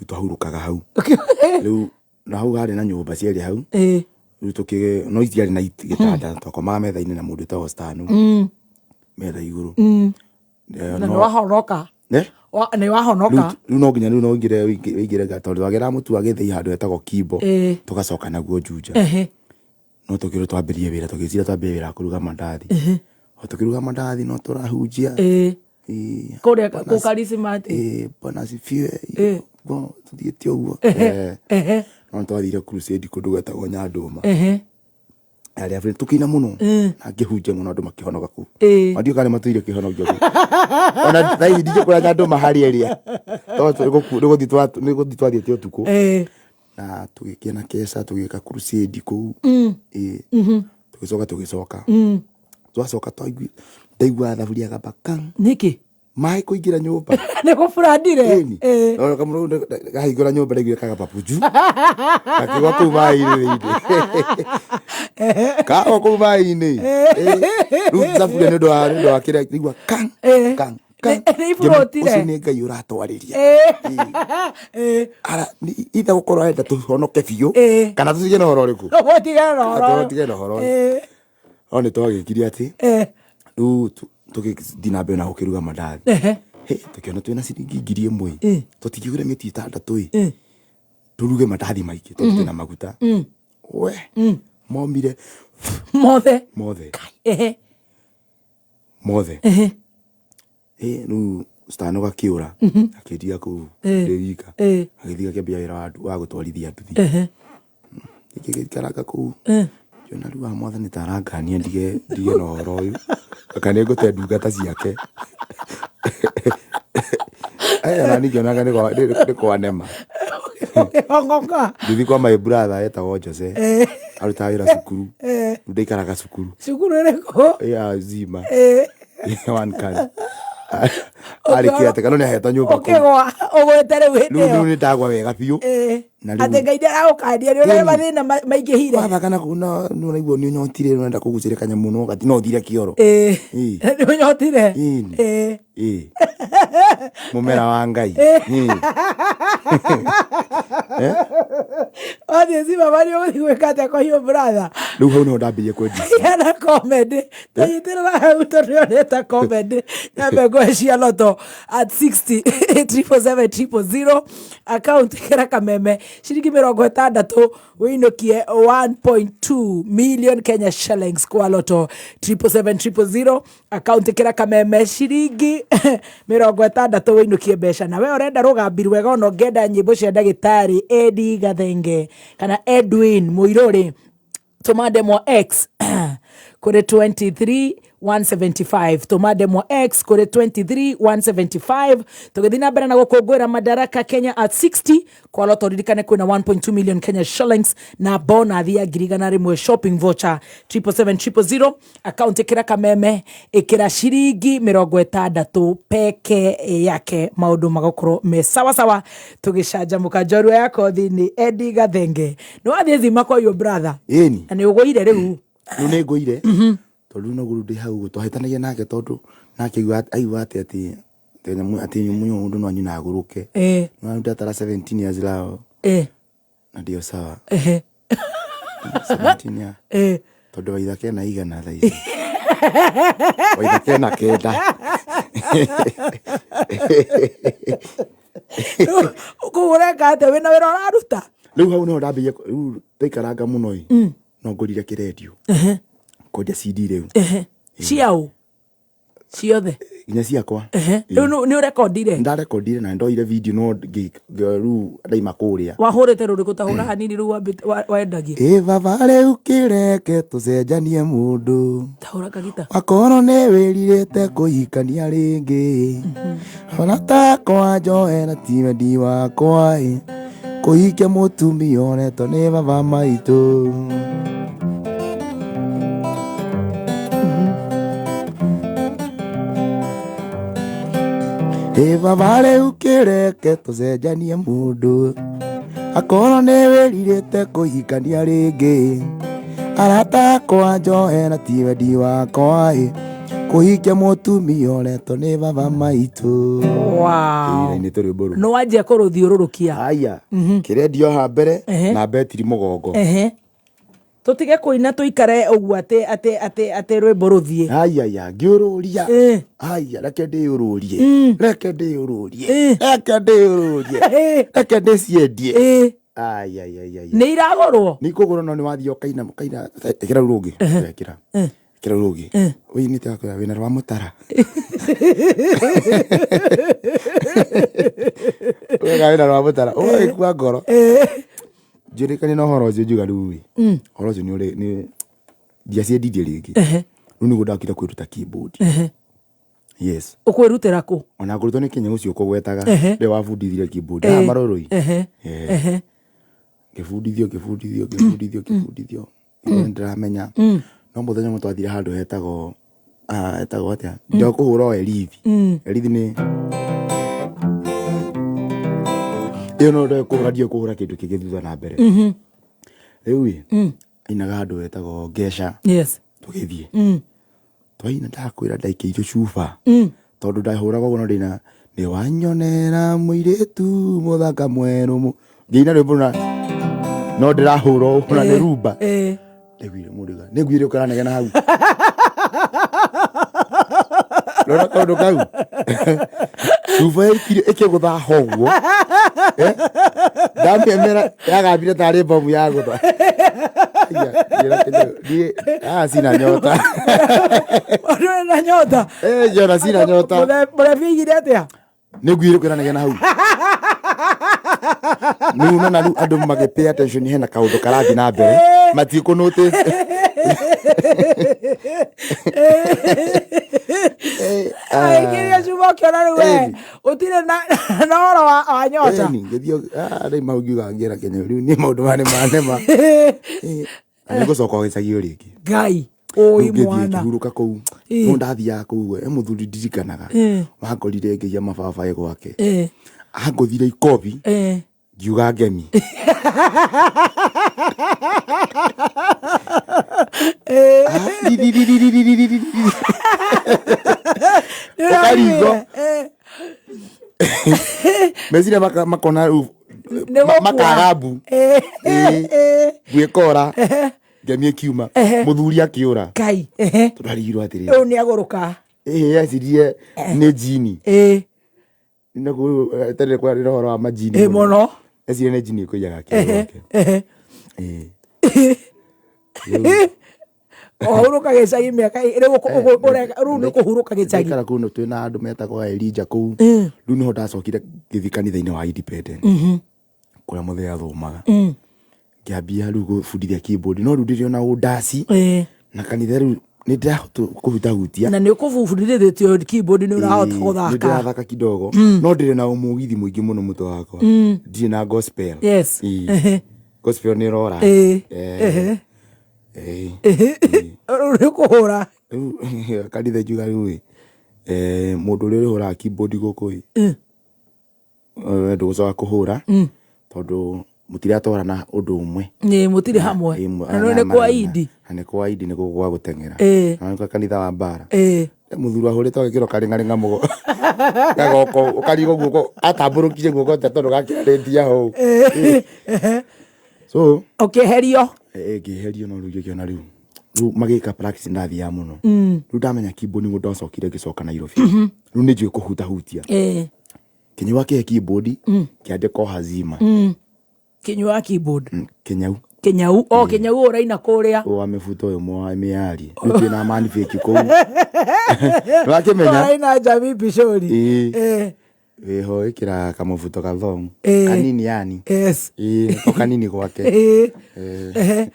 twahurũkaga hau. Rĩu na hau harĩ na nyũmba ciarĩ hau. Rĩu tũkĩ no itiarĩ na gĩtanda, twakomaga metha-inĩ na mũndũ wĩtagwo Stano. Metha igũrũ. Na nĩ wahonoka? Eh? Nĩ wahonoka? Rĩu no nginya rĩu no ũingĩre tondũ twagĩraga mũtu wa gĩthĩi handũ hetagwo Kimbo. Tũgacoka naguo Juja. No tũkĩrwo twambĩrĩrie wĩra, tũgĩciria twambĩrĩrie wĩra wa kũruga mandathi. O tũkĩruga mandathi no tũrahunjia. Kũrĩa kũ Charismatic. Bwana asifiwe. Tũthiĩte ũguo. No nĩtwathire crusade kũndũ gwetagwo Nyandũma. Arĩa tũkĩina mũno na ngĩhunjia mũno, andũ makĩhonoka kũu. Ona ndiũĩ kana nĩmatũire kĩhonokio kũu. Ona thaa ici ndingĩ kũrĩa Nyandũma harĩa ĩrĩa. Tondũ nĩgũthiĩ twathiĩte ũtukũ. Na tũgĩkĩa na keca, tũgĩka crusade kũu. Tũgĩcoka tũgĩcoka. Twacoka ndaigua thaburia gamba kang. Nĩkĩ? Maĩ kũingĩra nyũmba. Nĩ gũburandire? Ĩni. No kamũndũ kahingũra nyũmba ndaiguire kagamba punju. Gakĩgwa kũu maĩ-inĩ thĩinĩ. Kagwa kũu maĩ-inĩ. Rĩu thaburia nĩ ũndũ wa kĩrĩa ndaigua kang kang kang. Nĩ iburũtire. Ũcio nĩ Ngai ũratwarĩria. Ara ithe gũkorwo arenda tũhonoke biũ kana tũtige na ũhoro ũrĩkũ? Tũtige na ũhoro. Tũtige na ũhoro. No nĩ twagĩkire atĩ rĩu tũgĩthiĩ na mbere na gũkĩruga mandathi. Tũkĩona twĩna ciringi 1000, tũtingĩgũra mĩtu 6 ĩ, tũruge mandathi maingĩ tondũ twĩna maguta. We momire mothe. Mothe. Mothe. Rĩu Stano gakĩũra, akĩndiga kũu ndĩ wika. Agĩthiĩ akĩambia wĩra wa gũtwarithia nduthi. Ngĩgĩikaranga kũu, ngĩona rĩu haha mwathani ta arangania ndige na ũhoro ũyũ, anga nĩ ngũte ndungata ciake. Ona niĩ ngĩonaga nĩ kwanema. Ũkĩhong'oka. Ngĩthiĩ kwa my brother etagwo Jose. Arutaga wĩra cukuru. Rĩu ndaikaraga cukuru. Cukuru ĩrĩkũ? Ya Zima. One can. Arĩ kĩateka no nĩ ahetwo nyũmba kũu. Ũkĩgwa ũgwĩte rĩu hĩndĩ Rĩu ĩyo. nĩ ndagwa wega biũ. Na rĩu Atĩ Ngai ndaragũkania nĩ ũrĩa mathĩna maingĩhire. Wathaka na kũu na nĩ ũraigua nĩ ũnyotire, ũrenda kũgucĩrĩria kanyamũ no gati no ũthire kĩoro. Nĩ ũnyotire? Ĩni. Mũmera wa Ngai. Wathiĩ Zima mari ũgũthiĩ gwĩka atĩa kwa your brother? Rĩu hau nĩho ndambĩrĩirie kwendia. Yana comedy. Tanyitĩrĩra hau tondũ yonete comedy. Nyambe ngũhe cia Lotto at 60 777 000 account ĩkĩra kameme ciringi 60 wĩinũkie 1.2 million Kenya shillings kwa Lotto 777 000 account ĩkĩra kameme ciringi 60 wĩinũkie mbeca. Na we ũrenda rũgambi rwega, ona ũngĩenda nyĩmbo cia ndagĩtarĩ Eddie Gathenge kana Edwin Mũirũrĩ, tũma ndemwa X kũrĩ 23175, tũma ndemwa X kũrĩ 23175. Tũgĩthiĩ na mbere na gũkũngũĩra Madaraka Kenya at 60 kwa Lotto, ririkane kwĩna 1.2 million Kenya shillings na bonus ya 100,000 shopping voucher. 777 000 account ĩkĩra kameme, ĩkĩra ciringi 60 peke yake, maũndũ magakorwo me sawa sawa. Tũgĩcanjamũka njorua ya kothi nĩ Eddie Gathenge. Nĩ wathiĩ Zima kwa your brother? Ĩni. Na nĩ ũgũire rĩu? Rĩu nĩ ngũire, tondũ rĩu noguo rĩu ndĩ hau twahĩtanagia nake, tondũ nake aigua atĩ atĩ mũndũ no anyue na agũrũke. No rĩu ndatara 17 years lao na ndio sawa. 17 years. Tondũ waithaka ena igana thaa ici, waithaka ena 9. Kũu ũreka atĩa wĩna wĩra ũraruta? Rĩu hau nĩho ndambĩrĩirie. Rĩu twaikaranga mũno ĩ, no ngũrire kĩrendio kwendia CD rĩu. Ciaũ ciothe? Nginya ciakwa. Rĩu nĩ ũrekondire? Ndarekondire na ndoire video, no rĩu ndaima kũrĩa. Wahũrĩte rũrĩkũ? Ta hũra hanini rĩu wendagia. Ĩ baba, rĩu kĩreke tũcenjanie mũndũ. Ta hũra kagita. Wakorwo nĩ wĩrirĩte kũhikania rĩngĩ, ona takwa njohera ti wendi wakwa ĩ, kũhikia mũtumia ũretwo nĩ baba maitũ. Ĩ baba, rĩu kĩreke tũcenjanie mũndũ. Akorwo nĩ wĩrirĩte kũhikania rĩngĩ, arata akwa njohera ti wendi wakwa ĩ, kũhikia mũtumia ũretwo nĩ baba maitũ. Wow. Nĩ rwĩmbo rũu. Nĩ wanjia kũrũthiũrũrũkia. Aya, kĩrendio haha mbere Ehe. na betiri mũgongo. Ehe. Tũtige kũina tũikare ũguo atĩ atĩ atĩ atĩ rwĩmbo rũthiĩ. Aya, ngĩũrũria. Eh. Aya, reke ndĩũrũrie. Reke ndĩũrũrie. Eh. Reke ndĩũrũrie. Eh. Reke ndĩciendie. Eh. Aya, aya, aya. Nĩ iragũrwo. Nĩ ikũgũrwo no nĩ wathiĩ ũkaina ũkaina ĩkĩra rũu rũngĩ. Ĩkĩra. Ĩkĩra rũu rũngĩ. Ũinĩte akwĩra wĩna rwa mũtara. Wega wĩna rwa mũtara. Ũgagĩkua ngoro. Njũrĩkanie na ũhoro ũcio ngiuga rĩu ĩ. Ũhoro ũcio nĩ ũrĩ nĩ ndiaciendirie rĩngĩ. Rĩu nĩguo ndakire kwĩruta keyboard. Yes. Ũkwĩrutĩra kũ? Ona ngũrutwo nĩ Kenya ũcio ũkũgwetaga. Ehe. Nĩwe wabundithirie keyboard. Haha Marũrũi. Ehe. Eh. Ehe. Ngĩbundithio ngĩbundithio ngĩbundithio ngĩbundithio. Nĩ ndĩramenya. No mũthenya ũmwe twathire handũ hetagwo hetagwo atĩa? Ndakũhũra o Elithi. Elithi nĩ ĩyo no ndoĩ kũhũra ndiũĩ kũhũra kĩndũ kĩngĩ thutha na mbere. Rĩu ĩ ainaga handũ hetagwo Ngeca. Yes. Tũgĩthiĩ. Twaina ndakwĩra ndaikĩirio cuba. Tondũ ndahũraga ũguo no ndĩina nĩ wanyonera mũirĩtu mũthaka mwerũ mũ ngĩina rwĩmbo na no ndĩrahũra ũguo na nĩ rumba. Eh. Ndaiguire mũndũ auga, nĩ nguire ũkaranegena hau. Rora kaũndũ kau. Cuba ĩkire ĩkĩgũtha ho ũguo. Eh? Ndamĩemera yagambire tarĩ bomu yagũtha. Aya, ngĩra Kenya, niĩ haha cina nyota. Ũndũ na nyota. Eh, njona cina nyota. Mũrebi aigire atĩa? Nĩ nguire ũkĩranegena hau. Rĩu nona rĩu andũ magĩ pay attention hena kaũndũ karathiĩ na mbere. Matikũ notice. Aikirie cuba ũkĩona rĩu we Ĩni. ũtirĩ na na ũhoro wa wa nyota. Ĩni, ngĩthiĩ rĩu mau ngiuga ngĩra Kenya rĩu niĩ maũndũ maya nĩ manema. Na nĩngũcoka o gĩcagi o rĩngĩ. Ngai ũi Rĩu ngĩthiĩ mwana. ngĩhurũka kũu. Ĩ. No ndathiaga kũu he mũthuri ndirikanaga. Wangorire ngĩiya mababaĩ gwake. Eh. Angũthire ikobi Eh. ngiuga ngemi. Eh. Di, di, di, di, di, di, di, di, di. Nĩ Ũkaringwo. ũraiguire? Eh. Meciria makona rĩu Nĩ gũkua. makaga mbu. Eh. Ĩ. Eh. Mbu ĩkora. Ngemi ĩkiuma. Mũthuri akĩũra. Ngai. Ehe. Tondũ arigirwo atĩrĩrĩ. Rĩu nĩ agũrũka. Ĩhĩ ecirie nĩ jini. Eh. Naguo tene kwarĩ ũhoro wa majini. Eh mũno. Ecirie nĩ jini ĩkũiyaga kĩoro gwake. Ehe. Ĩ. Ũhurũka gĩcagi mĩaka rĩu rĩu nĩ kũhurũka gĩcagi. Ndaikara kũu nĩ twĩna andũ metagwo Elijah kũu. Rĩu nĩho ndacokire ngĩthiĩ kanitha-inĩ wa Independent. Kũrĩa mũthee athomaga. Ngĩambia rĩu gũbundithia keyboard no rĩu ndĩrĩ ona ũndaci. Eh. Na kanitha rĩu nĩ ndĩrahota kũhutahutia. Na nĩ ũkũbundithĩtio keyboard nĩ ũrahota Ĩĩ, gũthaka. nĩ ndĩrathaka kidogo no ndĩrĩ na ũmũgithi mũingĩ mũno mũtwe wakwa ndirĩ na gospel. Yes. Ĩĩ. Ehe. Gospel nĩ ĩrora. Ĩĩ. Eh, Ehe. ĩĩ. Rĩu nĩ ũkũhũra. Rĩu kanitha ngiuga rĩu ĩ mũndũ ũrĩa ũrĩhũraga keyboard gũkũ ĩ we ndũgũcoka kũhũra tondũ mũtiratwarana ũndũ ũmwe. Nĩ mũtirĩ hamwe. Ĩ, Na nĩ nĩ kwa Idi. Na nĩ kwa Idi nĩ gũkũ gwa gũteng'era. Ĩĩ. Na nĩ kwa kanitha wa mbara. Ĩĩ. Mũthuri ahũrĩtwo agĩkĩrwo karĩng'arĩng'a mũgo gagoko ũkarigwo guoko atambũrũkirie guoko ta tondũ gakĩrarĩtie hau. So Ũkĩeherio. ngĩeherio no rĩu ngĩkĩona rĩu rĩu magĩka practice ndathiaga mũno. Rĩu ndamenya keyboard nĩguo ndacokire ngĩcoka Nairobi. Rĩu nĩ njũĩ kũhutahutia. Ĩĩ. Kĩnyua kĩhe keyboard kĩandĩkwo Hazima. Kĩnyua keyboard. Kĩnyau. Kĩnyau. O kĩnyau ũraina kũrĩa. Ũyũ wa mĩbuto ũyũ mwa mĩarie. Rĩu twĩna mani fake kũu. Nĩwakĩmenya? Ũraina Jamii Bishori. Ĩĩ. Ĩĩ. Wĩho ĩkĩra kamũbuto gathongu. Ĩĩ. Kanini yani. Yes. Ĩĩ, ko kanini gwake. Ĩĩ. Ehe.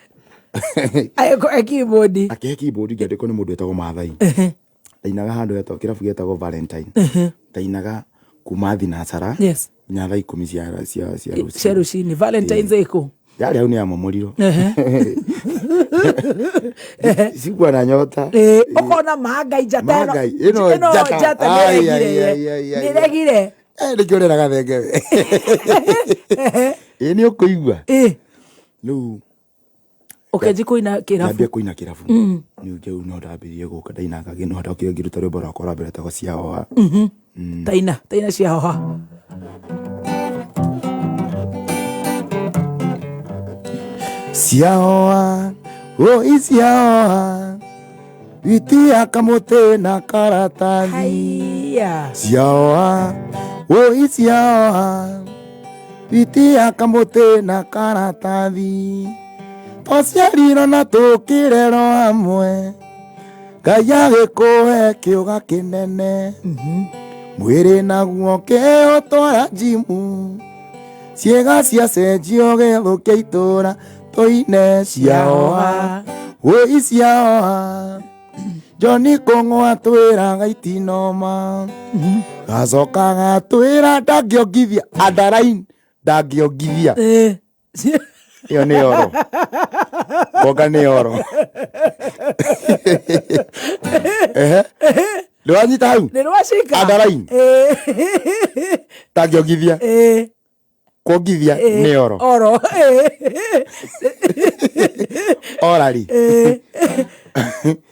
Agĩkũhe keyboard. Akĩhe keyboard ngĩandĩkwo nĩ mũndũ wetagwo Maathai. Ndainaga handũ hetagwo kĩrabu gĩetagwo Valentine. Ndainaga kuma thinacara Yes. nginya thaa ikũmi cia cia cia Cia rũcinĩ. rũcinĩ. Valentine's Day kũ? Yarĩ hau nĩ yamomorirwo. Ehe. Sikuwa na nyota. Ĩĩ, ũkona mangai njata ĩno. Mangai, ĩno njata. njata Ai, nĩregire. ai, ai, ai, ai. Nĩregire. Eh, nĩkĩo ũrera gathenge we. Ĩ nĩ ũkũigua. Ĩ. Rĩu Ũkĩanjia kũina kĩrabu. Ndambia kũina kĩrabu. Rĩu rĩu no ndambirie gũka ndainaga no ndokire ngĩruta rwĩmbo rwakwa rwa mbere rwĩtagwo Ciahoha. Taina, taina ciahoha. Ciahoha, oi ciahoha, witia kamũtĩ na karatathi. Haiya. Ciahoha, oi ciahoha, witia kamũtĩ na karatathi. Twaciarirwo na tũkĩrerwo hamwe, Ngai agĩkũhe kĩũga kĩnene. Mwĩrĩ naguo kĩũtwara njimu, ciĩga ciacenjio gĩthũkia itũra tũine ciahoha, wũi ciahoha. John Kũng'wa twĩraga itinoma, gacoka gatwĩra ndangĩongithia, underline ndangĩongithia. Ĩ. Ĩyo nĩ oro. Konga nĩ oro. Ehe. Ndĩwanyita hau? Nĩ rwacika. Underline. Ĩ. Ndangĩongithia. Ĩ. Kuongithia Ĩ. nĩ oro. Oro. Ĩ. Orari. Ĩ.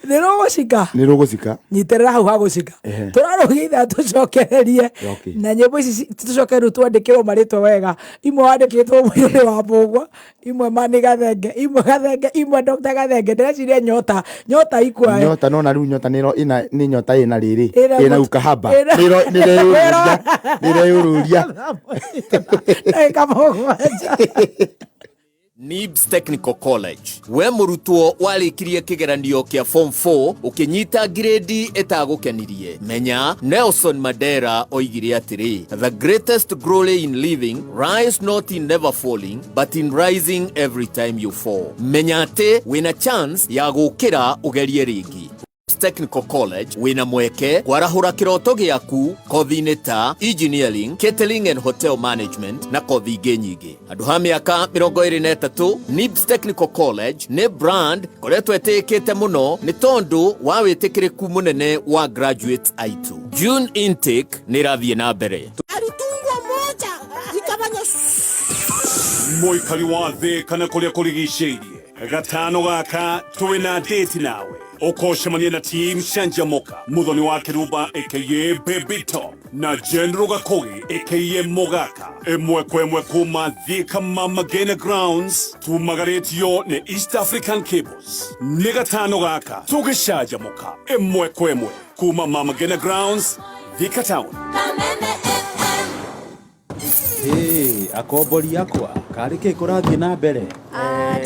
Nĩ rũgũcika. Nĩ rũgũcika. Nyitĩrĩra hau hagũcika. Ehe. Tũrarũgia ithaa tũcokererie. Okay. Na nyĩmbo ici tũcoke rĩu twandĩkĩrwo marĩtwa wega. Imwe wandĩkĩtwo mũirũ wa Mbũgua, imwe Mani Gathenge, imwe Gathenge, imwe Dr. Gathenge. Ndĩreciria nyota, nyota ikwae. Nyota nona rĩu nyota nĩ ina nĩ nyota ĩna rĩrĩ. Ĩna Ĩna ukahaba. Nĩ ĩreyũrũria. Nĩ ĩreyũrũria. Ndagĩka mũgwanja. Nibs Technical College. We mũrutwo warĩkirie kĩgeranio kĩa form 4 ũkĩnyita ngirĩndi ĩtagũkenirie. Menya Nelson Mandela oigire atĩrĩ, the greatest glory in living lies not in never falling but in rising every time you fall. Menya atĩ wĩna chance ya gũkĩra ũgerie rĩngĩ. Technical College wĩna mweke kwarahũra kĩroto gĩaku kothi-inĩ ta engineering, catering and hotel management na kothi ingĩ nyingĩ. Handũ ha mĩaka 23 Nibs Technical College nĩ brand koretwo ĩtĩĩkĩte mũno nĩ tondũ wa wĩtĩkĩrĩku mũnene wa graduates aitũ. June intake nĩ ĩrathiĩ na mbere. Alitungwa moja ikafanya. Mũikari wa thĩ kana kũrĩa kũrigicĩirie, gatano gaka twĩna date nawe ũkocemania na team Canjamuka, Muthoni wa Kĩrumba aka Baby Top na General Gakogi aka Mogaka, ĩmwe kwa ĩmwe kuma Thika Mama Ngina Grounds, tumagarĩtio nĩ East African Cables. Nĩ gatano gaka tũgĩcanjamũka ĩmwe kwa ĩmwe kuma Mama Ngina Grounds, Thika Town. Kameme FM. Ĩ, akombori akwa karĩ kĩ kũrathiĩ na mbere?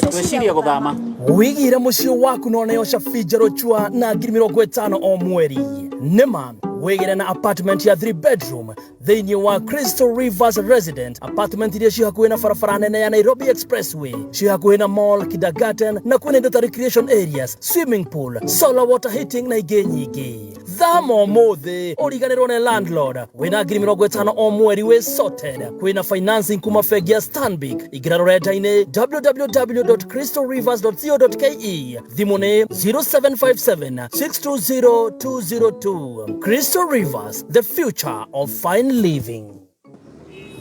Tweciria gũthama. Wigire mũciĩ waku no neo cabi njerũ chua na 50,000 o mweri. Nĩma wĩgĩre na apartment ya 3 bedroom thĩinĩ wa Crystal Rivers Resident, apartment iria ciĩ hakuhĩ na barabara nene ya Nairobi Expressway, ciĩ hakuhĩ na mall, kindergarten na kwĩna indo ta recreation areas, swimming pool, solar water heating na ingĩ nyingĩ. Thama ũmũthĩ ũriganĩrwo nĩ landlord wĩna 50,000 o mweri wĩ sorted. Kwĩna financing kuma bengi ya Stanbic. Ingĩra rũrenda-inĩ www.crystalrivers.co.ke, thimũ nĩ 0757 620 202. Crystal Rivers, the future of fine living.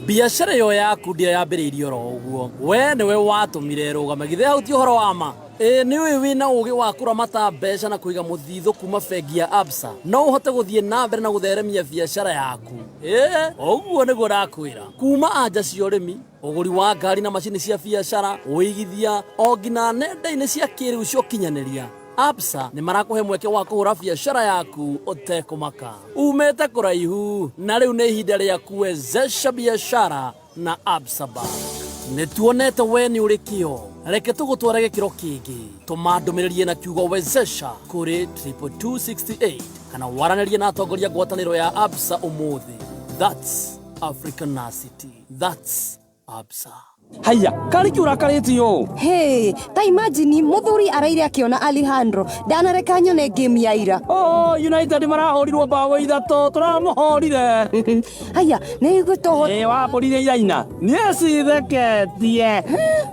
Biacara ĩyo yaku ndĩa yambĩrĩirie oro ũguo, we nĩwe watũmire ĩrũgame. Githĩ hau ti ũhoro wa ma? Ĩ nĩ ũĩ wĩna ũgĩ wa kũramata mbeca na kũiga mũthithũ kuma bengi ya Absa no ũhote gũthiĩ na mbere na gũtheremia biacara yaku? Ĩ ũguo nĩguo ndakwĩra. Kuma anja cia ũrĩmi, ũgũri wa ngari na macini cia biacara, ũigithia o nginya nenda-inĩ cia kĩrĩu cia ũkinyanĩria, Absa nĩ marakũhe mweke wa kũhũra biacara yaku ũtekũmaka. Umĩte kũraihu na rĩu nĩ ihinda rĩa kuwezesha biashara na Absa Bank. Nĩ tuonete we nĩ ũrĩ kĩo, reke tũgũtware gĩkĩro kĩngĩ. Tũma ndũmĩrĩri na kiugo wezesha kũrĩ 22268 kana waranĩrie na atongoria ngwatanĩro ya Absa ũmũthĩ. That's Africanacity. That's Absa. Haiya, karĩ kĩ ũrakarĩtie ũũ? Hey, ta imagine muthuri araire akiona Alejandro ndanareka nyone game ya ira. Oh, United marahũrirwo mbaũ 3, tũramũhũrire. Haya, nĩ igũtũhũ. Ĩ wambũrire iraina niĩ citheketie.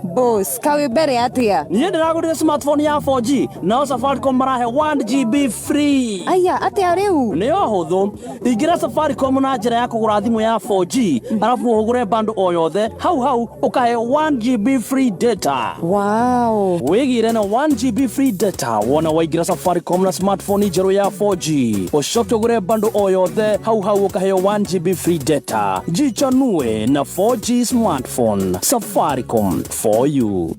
Boss, kawe mbere atia? Niĩ ndĩragũrire smartphone ya 4G nao Safaricom marahe 1 GB free. Aya, atia rĩu? Nĩ o hũthũ, ingĩra Safaricom na njĩra ya kũgũra thimũ ya 4G arabu ũgũre bundle o yothe. Hau hau ũkahe 1 GB free data. Wow. Wĩgĩre na 1 GB free data wona waingĩra Safaricom na smartphone njerũ ya 4G. Ũcoke ũgũre bundle o yothe, hau hau ũkaheo 1 GB free data. Jichanue na 4G smartphone. Safaricom, for you.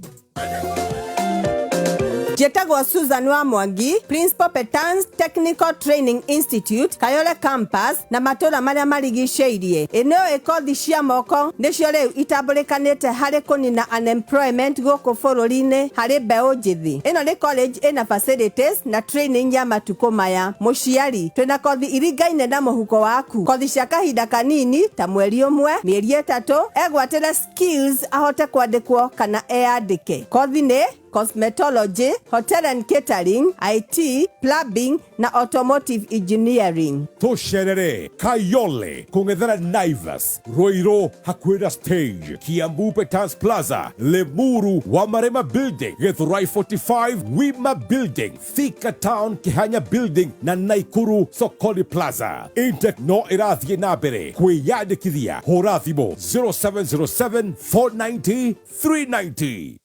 Njĩtagwo Susan wa Mwangi, Principal, Petans Technical Training Institute, Kayole Campus na matũra marĩa marigicĩirie. Ĩno ĩkothi cia moko nĩcio rĩu itambũrĩkanĩte harĩ kũnina unemployment gũkũ bũrũri-inĩ harĩ mbeũ njĩthĩ. Ĩno nĩ college ĩna facilities na training ya matukũ maya. Mũciari, twĩna kothi iringaine na mũhuko waku, kothi cia kahinda kanini ta mweri ũmwe, mĩeri 3, egwatĩre skills ahote kwandĩkwo kana eyandĩke. Kothi nĩ cosmetology, hotel and catering, IT, plumbing na automotive engineering. Tũcerere Kayole, kũng'ethera Naivas, Ruiru hakuhĩ na stage, Kiambu Petans Plaza, Limuru Wamarema Building, Githurai 45 Wima Building, Thika Town Kihanya Building na Naikuru Sokoli Plaza. Intake no ĩrathiĩ na mbere. Kwĩyandĩkithia hũra thimũ 0707 490 390.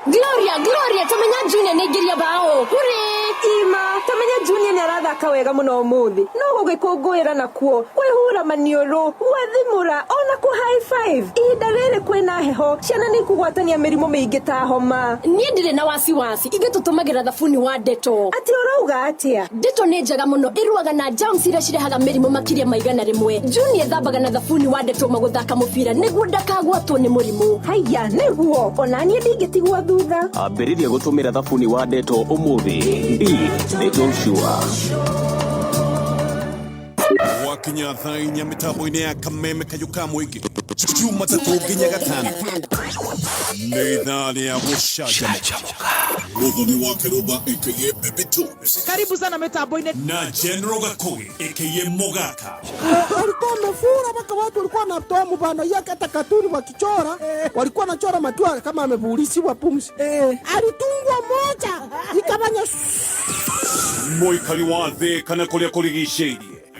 Gloria, Gloria, tamenya Junior nĩaingĩria bao. Hurĩ! Ima, tamenya Junior nĩarathaka wega mũno ũmũthĩ. No gũgĩkũngũĩra nakuo, kwĩhura maniũrũ, gwathimũra, ona kũ high five. Ihinda rĩrĩ kwĩna heho, ciana nĩ ikũgwatania mĩrimũ mĩingĩ ta homa. Niĩ ndirĩ na wasiwasi, ithuĩ tũtũmagĩra thabuni wa Dettol. Atĩ ũrauga atĩa? Dettol nĩ njega mũno, ĩrũaga na germs iria cirehaga mĩrimũ makĩria ma 100. Junior ethambaga na thabuni wa Dettol magũthaka mũbira nĩguo ndakagwatwo nĩ mũrimũ. Haiya, nĩguo, ona niĩ ndingĩtigwo thutha. Ambĩrĩria gũtũmĩra thabuni wa Dettol ũmũthĩ. Be Dettol sure. Gwakinya thaa 4 mĩtambo-inĩ ya Kameme Kayũ ka Mũingĩ, Jumatatũ nginya Gatano, nĩ ithaa rĩa gũcanjamũka. Mũthoni wa Kĩrũmba aka Baby Tones Karibu sana mitambo-inĩ. Na General Gakogi aka Mogaka. Walikuwa wamefura mpaka watu walikuwa wanatoa mfano yake, hata katuni wakichora walikuwa wanachora matua kama amevulisiwa pumzi. Alitungwa moja ikafanya. Mũikari wa thĩ kana kũrĩa kũrigicĩirie,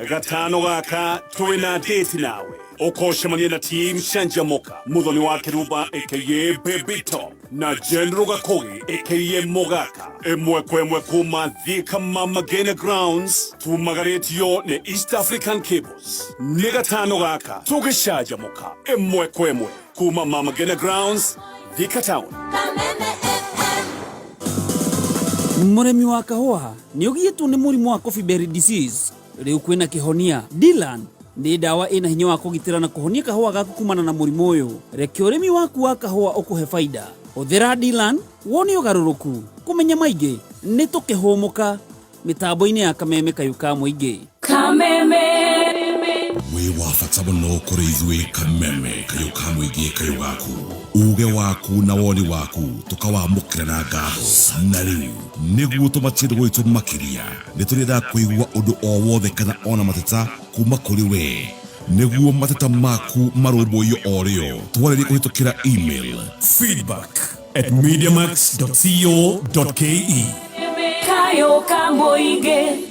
gatano gaka twĩna date nawe, ũkocemania na team Canjamuka, Mũthoni wa Kĩrumba aka Baby Top na General Gakogi aka Mogaka, ĩmwe kwa ĩmwe kuma Thika Mama Ngina Grounds, tumagarĩtio nĩ East African Cables. Nĩ gatano gaka tũgĩcanjamũka ĩmwe kwa ĩmwe kuma Mama Ngina Grounds, Thika Town. Mũrĩmi wa kahũa, nĩ ũgiĩtwo nĩ mũrimũ wa coffee berry disease? Rĩu kwĩna kĩhonia. Dilan nĩ ndawa ĩna hinya wa kũgitĩra na kũhonia kahũa gaku kumana na mũrimũ ũyũ. Reke ũrĩmi waku wa kahũa ũkũhe baida. Hũthĩra Dilan wone ũgarũrũku. Kũmenya maingĩ nĩ tũkĩhũmũka mĩtambo-inĩ ya Kameme Kayũ ka Mũingĩ. Kameme. Wĩ wa bata mũno kũrĩ ithuĩ Kameme Kayũ ka Mũingĩ, kayũ gaku, uge waku na woni waku tũkawamũkĩra na ngatho. Na rĩu nĩguo tũmatie ndũgũ itũ makĩria, nĩ tũrĩendaga kũigua ũndũ o wothe kana ona mateta kuma kũrĩ we, nĩguo mateta maku marũmbũiyo o rĩo. Twarĩrie kũhĩtũkĩra email feedback@mediamax.co.ke. Kayũ ka Mũingĩ.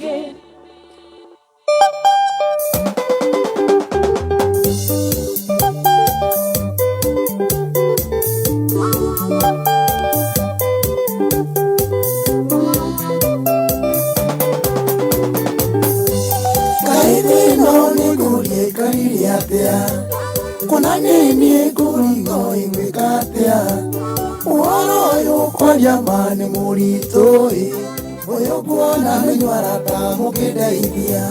Kaĩ no nĩ ngũria ikarire atĩa, kũna nĩ niĩ ngũrigo ĩgwĩka atĩa? Ũhoro ũyũ kwaria ma nĩ mũritũ ĩ, ũyũ nguona nĩ arata mũkĩndeithia.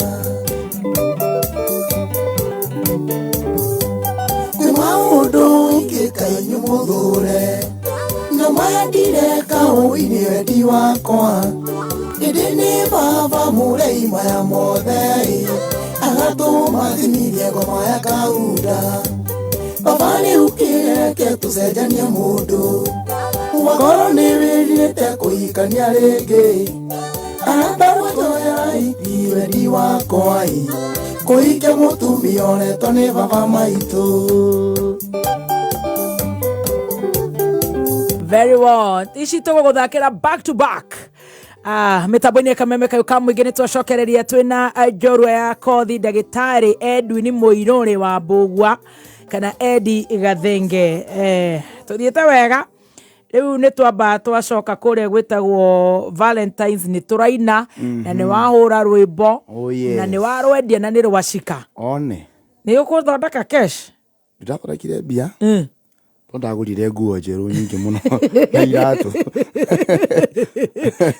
Kwĩ maũndũ ingĩka inyuĩ mũthũre, na maya ndireka ũini wendi wakwa, ĩndĩ nĩ baba mũrei maya mothe ĩ, agatũma thimithie ngoma ya kaunda. Baba rĩu kĩreke tũcenjanie mũndũ, wakorwo nĩ wĩrirĩte kũhikania rĩngĩ. Arata mwanjoera iti wendi wakwa ĩ, kũhikia mũtumia ũretwo nĩ baba maitũ. Very well, ici tũgũgũthakĩra back to back. Mĩtambo-inĩ ya Kameme Kayũ ka Mũingĩ, nĩ twacokereria twĩna njorua ya kothi, ndagĩtarĩ Edwin Mũirũrĩ wa Mbũgua. Kana Edi Gathenge. Tũthiĩte wega. Rĩu nĩ twamba twacoka kũrĩa gwĩtagwo Valentines, nĩ tũraina na nĩ wahũra rwĩmbo. Oh, yes. Na nĩ warwendia na nĩ rwacika. One. Nĩ ũkũthondeka cash. Ndathondekire mbia. Tondũ ndagũrire nguo njerũ nyingĩ mũno na iratũ.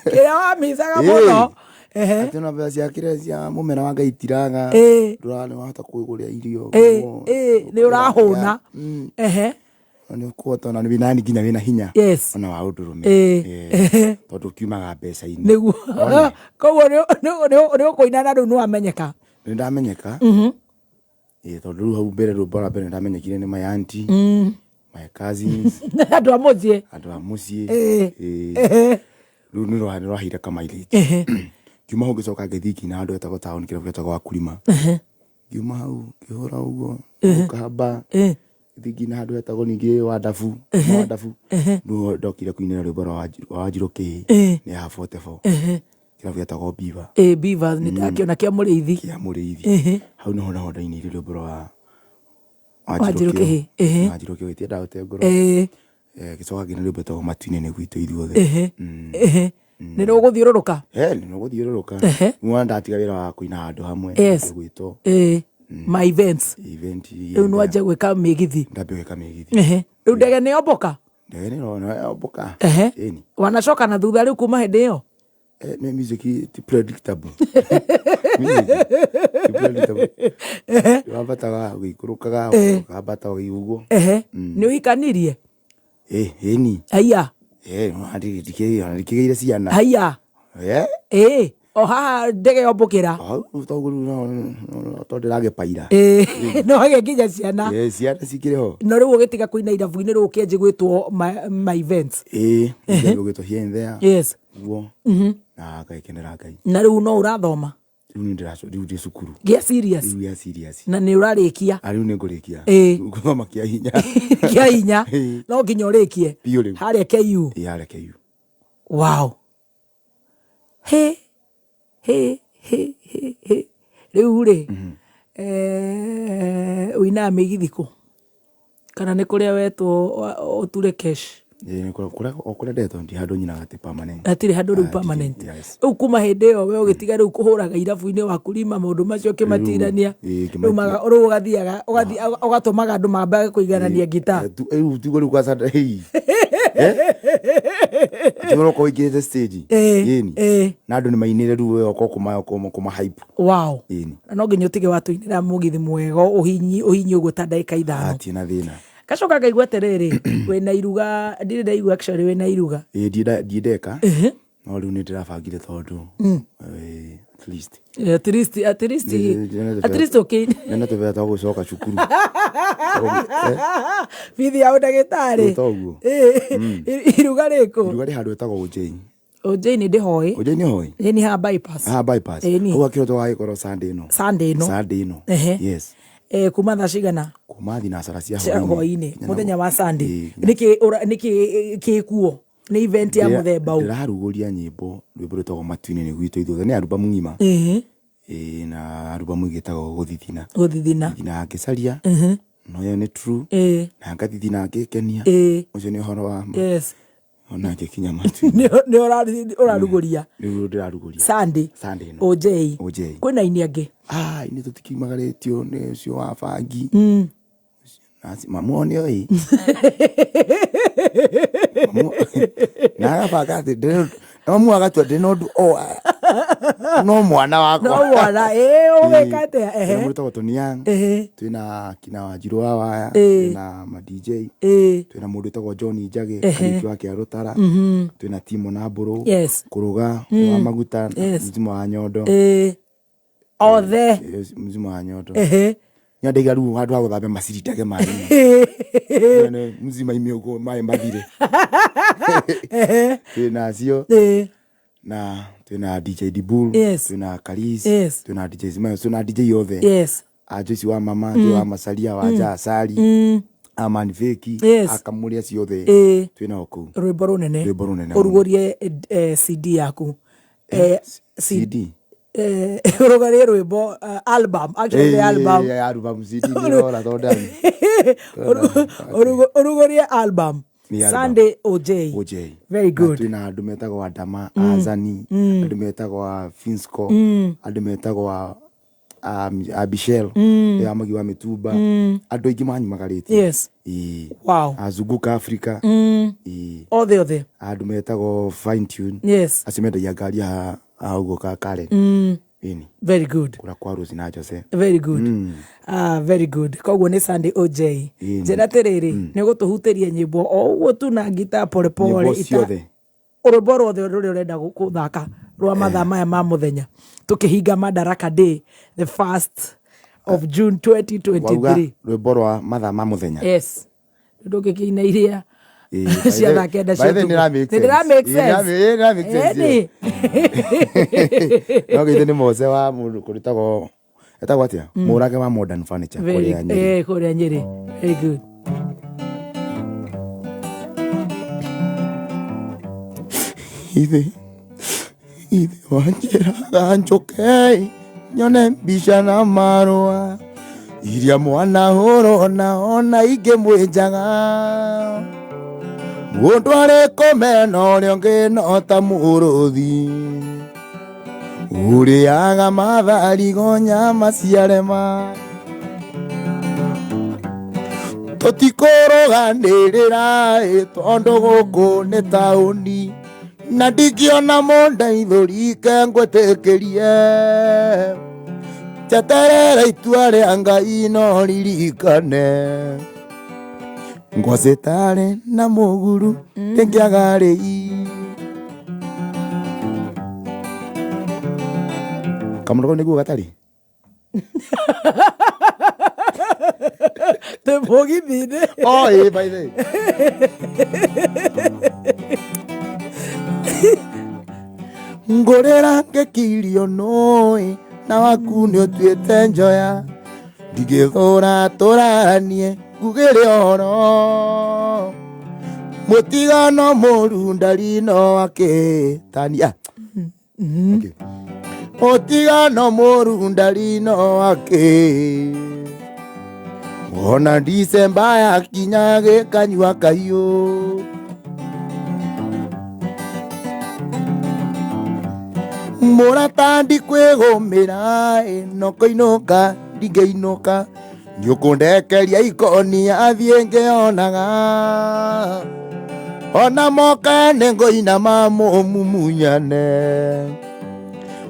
Kĩrĩa wamicaga mũno. Atĩ ona mbeca cia kĩrĩa cia mũmera wa Ngai itiraga. Ndũra wahota kwĩgũrĩra irio. Nĩ ũrahũna. Nĩ ũkũhota ona wĩna nginya wĩna hinya. Ona wa ũndũrũme. Tondũ kiumaga mbeca-inĩ. Nĩguo. Koguo nĩ ũkũina na rĩu nĩ wamenyeka. Nĩ ndamenyeka. Ĩĩ, tondũ rĩu hau mbere rwĩmbo rwa mbere nĩndamenyekire nĩ my auntie, my cousins, andũ a mũciĩ. Andũ a mũciĩ. Ĩĩ. Rĩu nĩ rwaheire ka mileage. Ngiuma hau ngĩcoka ngĩthiĩ nginya handũ hetagwo town, kĩrabu gĩtagwo Wakulima. Ngiuma hau ngĩhũra ũguo Ũkamba, ngĩthiĩ nginya handũ hetagwo ningĩ Wandabu. Wandabu nĩho ndokire kũinĩra rwĩmbo rwa Wanjirũ Kĩhĩ nĩ haha 44, kĩrabu gĩetagwo Beaver. Ĩĩ, Beavers, nĩ ndakĩona kĩa Mũrĩithi. Kĩa Mũrĩithi. Hau nĩho naho ndainĩire rwĩmbo rwa Wanjirũ Kĩhĩ. Wanjirũ Kĩhĩ, tiendaga gũte ngoro. Ngĩcoka ngĩina rwĩmbo rwĩtagwo Matu-inĩ nĩ gwitũ ithuothe. Nĩ rũgũthiũrũrũka? Nĩ rũgũthiũrũrũka. Nĩwona ndatiga wĩra wa kũina handũ hamwe, gwĩtwo Ma events. Event. Rĩu nĩ wanjia gwĩka mĩgithi. Ndambia gwĩka mĩgithi. Rĩu ndege nĩ yomboka? Ndege nĩ yomboka. Ĩni. Wanacoka na thutha rĩu kuma hĩndĩ ĩyo? Nĩ music ti predictable. Music ti predictable. Wambataga ũgĩikũrũkaga, ũkambata ũguo. Nĩ ũhikanirie? Ĩni. Haiya. Ndikĩgĩire ciana. Haiya. Ĩĩ, o haha ndege yombũkĩra. Toguo rĩu tondũ ndĩragĩpaira. No agĩe nginya ciana. Ciana cikĩrĩ ho. No rĩu ũgĩtiga kũina irabu-inĩ rĩu ũkĩanjia gwĩtwo ma events. Ĩĩ, ũgĩtwo here and there. Ũguo. Na ngagĩkenera Ngai. Na rĩu no ũrathoma? Rĩu nĩ rĩu ndĩ cukuru. Gĩa serious? Rĩu gĩa serious. Na nĩ ũrarĩkia? Ah, rĩu nĩ ngũrĩkia. Ngũthoma kĩa hinya. Kĩa hinya. No nginya ũrĩkie. Biũ rĩu. Harĩa KU. Ĩĩ, harĩa KU. Wow. He he he he he. Rĩu rĩ, ũinaga mĩgithi kũ? Kana nĩ kũrĩa wetwo ũture cash? Ĩĩ, nĩ o kũrĩa ndetwo, ndi handũ nyinaga atĩ permanent. Hatirĩ handũ rĩu Ah, ndirĩ, permanent. Yes. Rĩu kuma hĩndĩ ĩyo we ũgĩtiga rĩu kũhũraga irabu-inĩ wakulima maũndũ macio ũkĩmatirania. Ĩĩ, Rĩu rĩu ũgathiaga ũgatũmaga andũ mambage kũiganania ngita. Rĩu tiguo rĩu kwanza hei. Tiguo ũkorwo ũingĩrĩte stage. Ĩni. Na andũ nĩ mainĩre rĩu we ũkorwo kũma hype. Wow. Ĩni. Na no nginya ũtige watũinĩra mũgithi mwega ũhinyi ũhinyi ũguo ta ndagĩka 5. Hatirĩ na thĩna. Gacoka ngaigua atĩrĩrĩ, wĩna iruga, ndirĩ ndaigua actually wĩna iruga. Ĩĩ, ndirĩ ndeka. No rĩu nĩ ndĩrabangire tondũ at least. At least, at least, at least okay. Nĩ tũbea twa gũcoka cukuru. Bithi ya ũndagĩtarĩ. Ĩ, toguo. Iruga rĩkũ? Iruga rĩ handũ hetagwo Ũnjei. Ũnjei nĩ ndĩhoĩ. Ũnjei nĩ hoĩ? Ĩ, nĩ haha bypass. Haha bypass. Ĩ, ni. Hau hakĩrĩ tũgagĩkorwo Sunday ĩno. Sunday ĩno. Sunday ĩno. Yes. Kuma thaa cigana? Kuma thinacara cia Cia hwaĩ-inĩ. hwaĩ-inĩ, mũthenya wa Sunday. Nĩkĩ nĩkĩ kĩkuo? Nĩ event ya mũthemba ũ? Ndĩrarugũria nyĩmbo, rwĩmbo rwĩtagwo Matu-inĩ nĩ gwitũ ithuothe, nĩ album ng'ima. Ĩĩ, na album ĩngĩ ĩtagwo Gũthithina. Gũthithina. Thithina ngĩcaria, no ĩyo nĩ true. Na ngathithina ngĩkenia. Ũcio nĩ ũhoro wa ma. Ona ngĩkinya matu-inĩ. Nĩ ũrarugũria. Nĩguo ndĩrarugũria. Sunday. Sunday ĩno. Ũnjei. Ũnjei. Kwĩna aini angĩ? Ah, ini tũtikiumagarĩtio nĩ ũcio wa bangi. Mamu o nĩoĩ. Na agabanga atĩ na mamu agatua ndĩ na ũndũ o no mwana wakwa. No mwana, ĩĩ, ũgwĩka atĩa? Twĩna mũndũ wĩtagwo Tony Young, twĩna kina Wanjirũ wa Waya, twĩna ma DJ, twĩna mũndũ wĩtagwo John Njage, Kariũki wa Kĩarũtara, twĩna Timo na Mbũrũ, Kũrũga wa Maguta, Mzima wa Nyondo. Othe. Mzima wa Nyondo. Nyandaiga rĩu handũ ha gũthambia macirindage maĩ. Mzima ime ũguo maĩ mathire. Twĩna acio. Na twĩna DJ Dibul, twĩna Karis, twĩna DJ Zimayo, twĩna DJ othe. A Joyce wa mama, Joy wa Masaria, wa Jasari, a Manfeki, a Kamuri acio othe. Twĩna o kũu. Rwĩmbo rũnene. Rwĩmbo rũnene mũno. Ũrugũrie CD yaku. CD? Ũrũgarie rwĩmbo, album, actually the album. Album CD nĩrora tondani. Ũrugũrie album. Nĩ album. Sunday OJ. OJ. Very good. Na twĩna andũ metagwo Adama, Azani, andũ metagwo a Finsco, andũ metagwo a Bishel, ya Magi wa Mĩtumba, andũ aingĩ manyumagarĩtie. Yes. Ĩĩ. Wow. Azunguka Africa. Ĩĩ. Othe othe. Andũ metagwo Fine Tune. Yes. Acio mendagia ngari haha ũguo ka Karen. Ĩni. Very good. Kũrĩa kwa Rose na Jose. Very good. Ah, very good. Koguo nĩ Sunday OJ. Ĩni. Njĩra atĩrĩrĩ, nĩ ũgũtũhutĩria nyĩmbo o ũguo tu na ngita pole pole. Nyĩmbo ciothe. Rwĩmbo ruothe rũrĩa ũrenda gũthaka rwa mathaa maya ma mũthenya, tũkĩhinga Madaraka Day, the 1st of June 2023. Wauga rwĩmbo rwa mathaa ma mũthenya. Yes, ndũngĩkĩina iria Ĩĩ, cia thaa 9 by cia the way, ũtukũ. nĩ ĩra make Nĩ ndĩra sense. make Ĩĩ, sense. nĩ ĩra make sense, Ĩni. No gĩthĩ nĩ Mose wa mũndũ kũrĩtagwo etagwo atĩa, Mũrage wa Modern Furniture Very- kũrĩa Nyĩrĩ. Kũrĩa Nyĩrĩ. Very good. Ithe ithe wanjĩraga njũke nyone mbica na marũa iria mwana ũrona ona ingĩ mwĩnjaga mũndũ arĩ kũmena ũrĩa ũngĩ no ta mũrũthi ũrĩaga matharigo nyama ciarema tũtikũrũganĩrĩra ĩ, tondũ gũkũ nĩ taũni na ndingĩona mũndeithũri ke ngwĩtĩkĩrie njeterere itua rĩa Ngai no ririkane ngwacĩtarĩ na mũguru ndĩngĩaga rĩi kamũndũ kau nĩguo gatarĩ. Twĩ mũgithi-inĩ. Oh, ĩĩ, by the way. Ngũrĩra ngĩkirio nũĩ na waku nĩ ũtuĩte njoya ndingĩthũra tũraranie ngugĩre ũhoro mũtigano mũru ndari no akĩtania. Okay. Mũtigano mũru ndari no akĩ ona Disemba yakinya gĩkanyua kahiũ mũrata ndikwĩgũmĩra ĩ, no kũinũka ndingĩinũka nĩũkũndekeria ikoni athiĩ ngĩonaga ona moka nĩngũinama mũmumunyane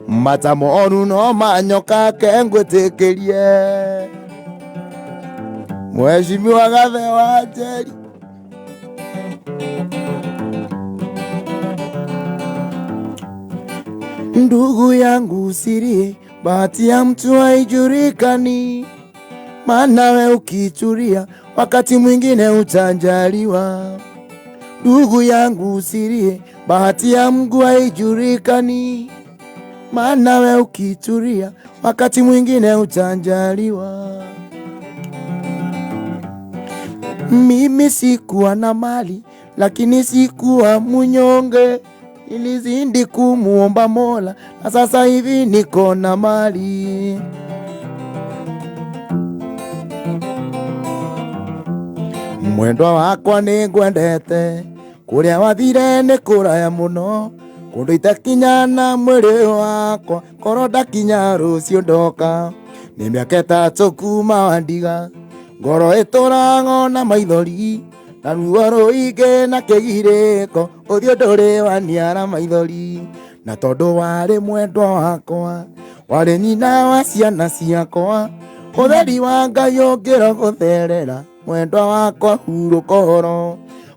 mata moru no manyoka ke ngwĩtĩkĩrie Mheshimiwa Gathe wa Njeri. Ndugu yangu usirie, bahati ya mtu haijulikani, maana we ukitulia wakati mwingine utanjaliwa. Ndugu yangu usirie, bahati ya Mungu haijulikani, maana we ukitulia wakati mwingine utanjaliwa. Mimi sikuwa na mali lakini sikuwa munyonge, nilizidi kumuomba Mola na sasa hivi niko na mali. Mwendwa wakwa nĩngwendete, kũrĩa wathire nĩ kũraya mũno, kũndũ itakinya na mwĩrĩ wakwa, korwo ndakinya rũciũ ndoka. Nĩ mĩaka 3 kuma wandiga, ngoro ĩtũrago na maithori, na ruo rũingĩ na kĩgirĩko, ũthiũ ndũrĩ waniara maithori. Na tondũ warĩ mwendwa wakwa, warĩ nyina wa ciana ciakwa, ũtheri wa Ngai ũngĩrogũtherera, mwendwa wakwa hurũka ũhoro.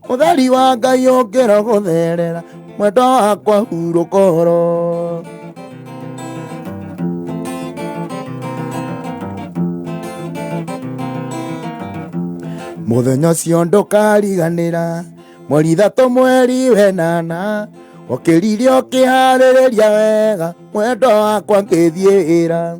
Ũtheri wa Ngai ũngĩrogũtherera, mwendwa wakwa hurũka ũhoro. Mũthenya ũcio ndũkariganĩra, mweri 3 mweri 8, ũkĩririe ũkĩharĩrĩria wega, mwendwa wakwa ngĩthiĩ wĩra.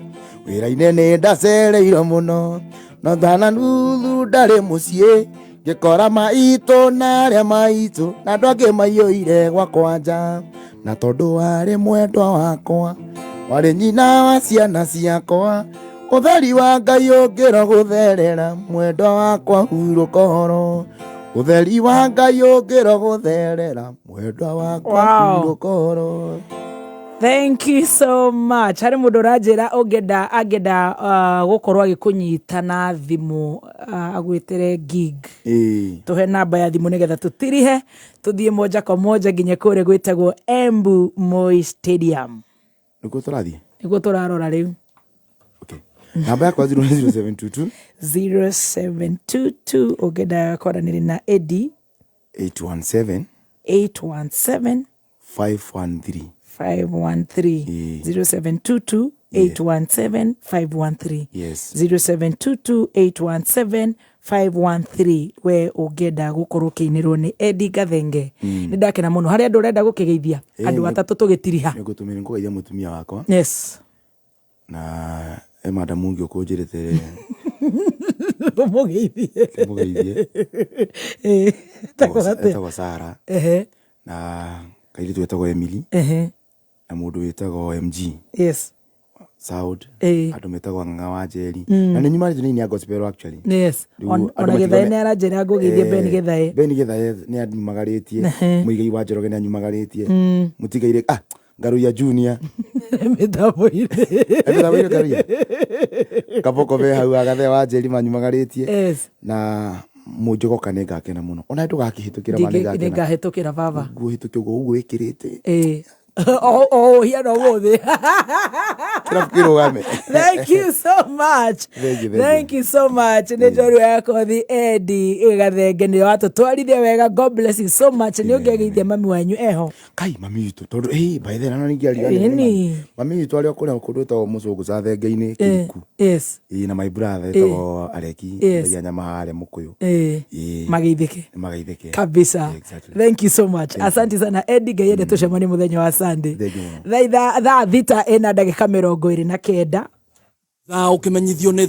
Wĩra-inĩ nĩ ndacereirwo mũno, no thaa na nuthu ndarĩ mũciĩ, ngĩkora maitũ na arĩa maitũ, na andũ angĩ maiyũire gwakwa nja. Na tondũ warĩ mwendwa wakwa, Warĩ nyina wa ciana ciakwa, ũtheri wa Ngai ũngĩrogũtherera, mwendwa wakwa hurũka ũhoro. Ũtheri wa Ngai ũngĩrogũtherera, mwendwa wakwa hurũka ũhoro. Thank you so much. Harĩ mũndũ ũranjĩra ũngĩenda angĩenda gũkorwo agĩkũnyita na thimũ agwĩtĩre gig. Tũhe namba ya thimũ nĩgetha tũtirihe tũthiĩ moja kwa moja nginya kũrĩa gwĩtagwo Embu Moi Stadium. Nĩkuo tũrathiĩ? Nĩkuo tũrarora rĩu. Namba yakwa 0722 0722 ũngĩenda kwaranĩria na Eddie. 817 817 513. 513. 0722 817 513. Yes. 0722 817 513. We ũngĩenda gũkorwo ũkĩinĩrwo nĩ Eddie Gathenge. Nĩ ndakena mũno. Harĩ andũ ũrenda gũkĩgeithia? Andũ atatũ tũgĩtiriha. Nĩngũtũmĩra, nĩngũgeithia mũtumia wakwa. Na e madamu ũngĩ ũkũnjĩrĩte. Ũmũgeithie. Mũgeithie. Etagwo atĩa? Etagwo Sara. Na kairĩtu getagwo Emily. Na mũndũ wĩtagwo MG. Sound. Andũ metagwo Ng'ang'a wa Njeri. Na nĩ nyumarĩte nĩ ya gospel actually. Rĩu Ona andũ Gĩthae matigane- nĩ aranjĩra ngũgeithie Ben Gĩthae. Ben Gĩthae nĩ anyumagarĩtie. Mũigai wa Njoroge nĩ anyumagarĩtie. Mũtigaire Ngaruiya Junior. Mĩtambo-inĩ. Mĩtambo-inĩ Ngaruiya. Kaboko be hau agathe wa Njeri manyumagarĩtie. Na mũnjogoka nĩ ngakena mũno. Ona ndũgakĩhĩtũkĩra ma nĩ ngakena. Nĩngahĩtũkĩra baba. Nguhĩtũke ũguo ũguo wĩkĩrĩte. O ũhiana ũmũthĩ. Kĩrabu kĩrũgame. Thank you so much. Thank you, thank you. Thank you so much. Nĩ njorua ya kothi Eddie Gathenge nĩ watũtwarithia wega. God bless you so much. Nĩ ũngĩgeithia mami wanyu eho. Kai mami witũ tondũ by then ana ningĩariganĩrwo nĩ Ĩni. mami. Mami witũ arĩ o kũrĩa kũndũ gwĩtagwo mũcũngũ Cathenge-inĩ Kiriku. Ĩĩ, na my brother etagwo Areki, endagia nyama harĩa Mũkũyũ. Mageithĩke. Mageithĩke. Kabisa. Exactly. Thank you so much. Asante sana Eddie, Ngai ende tũcemanie mũthenya wa Sunday. Thank you mũno. Thaa 6:29. Thaa ũkĩmenyithio nĩ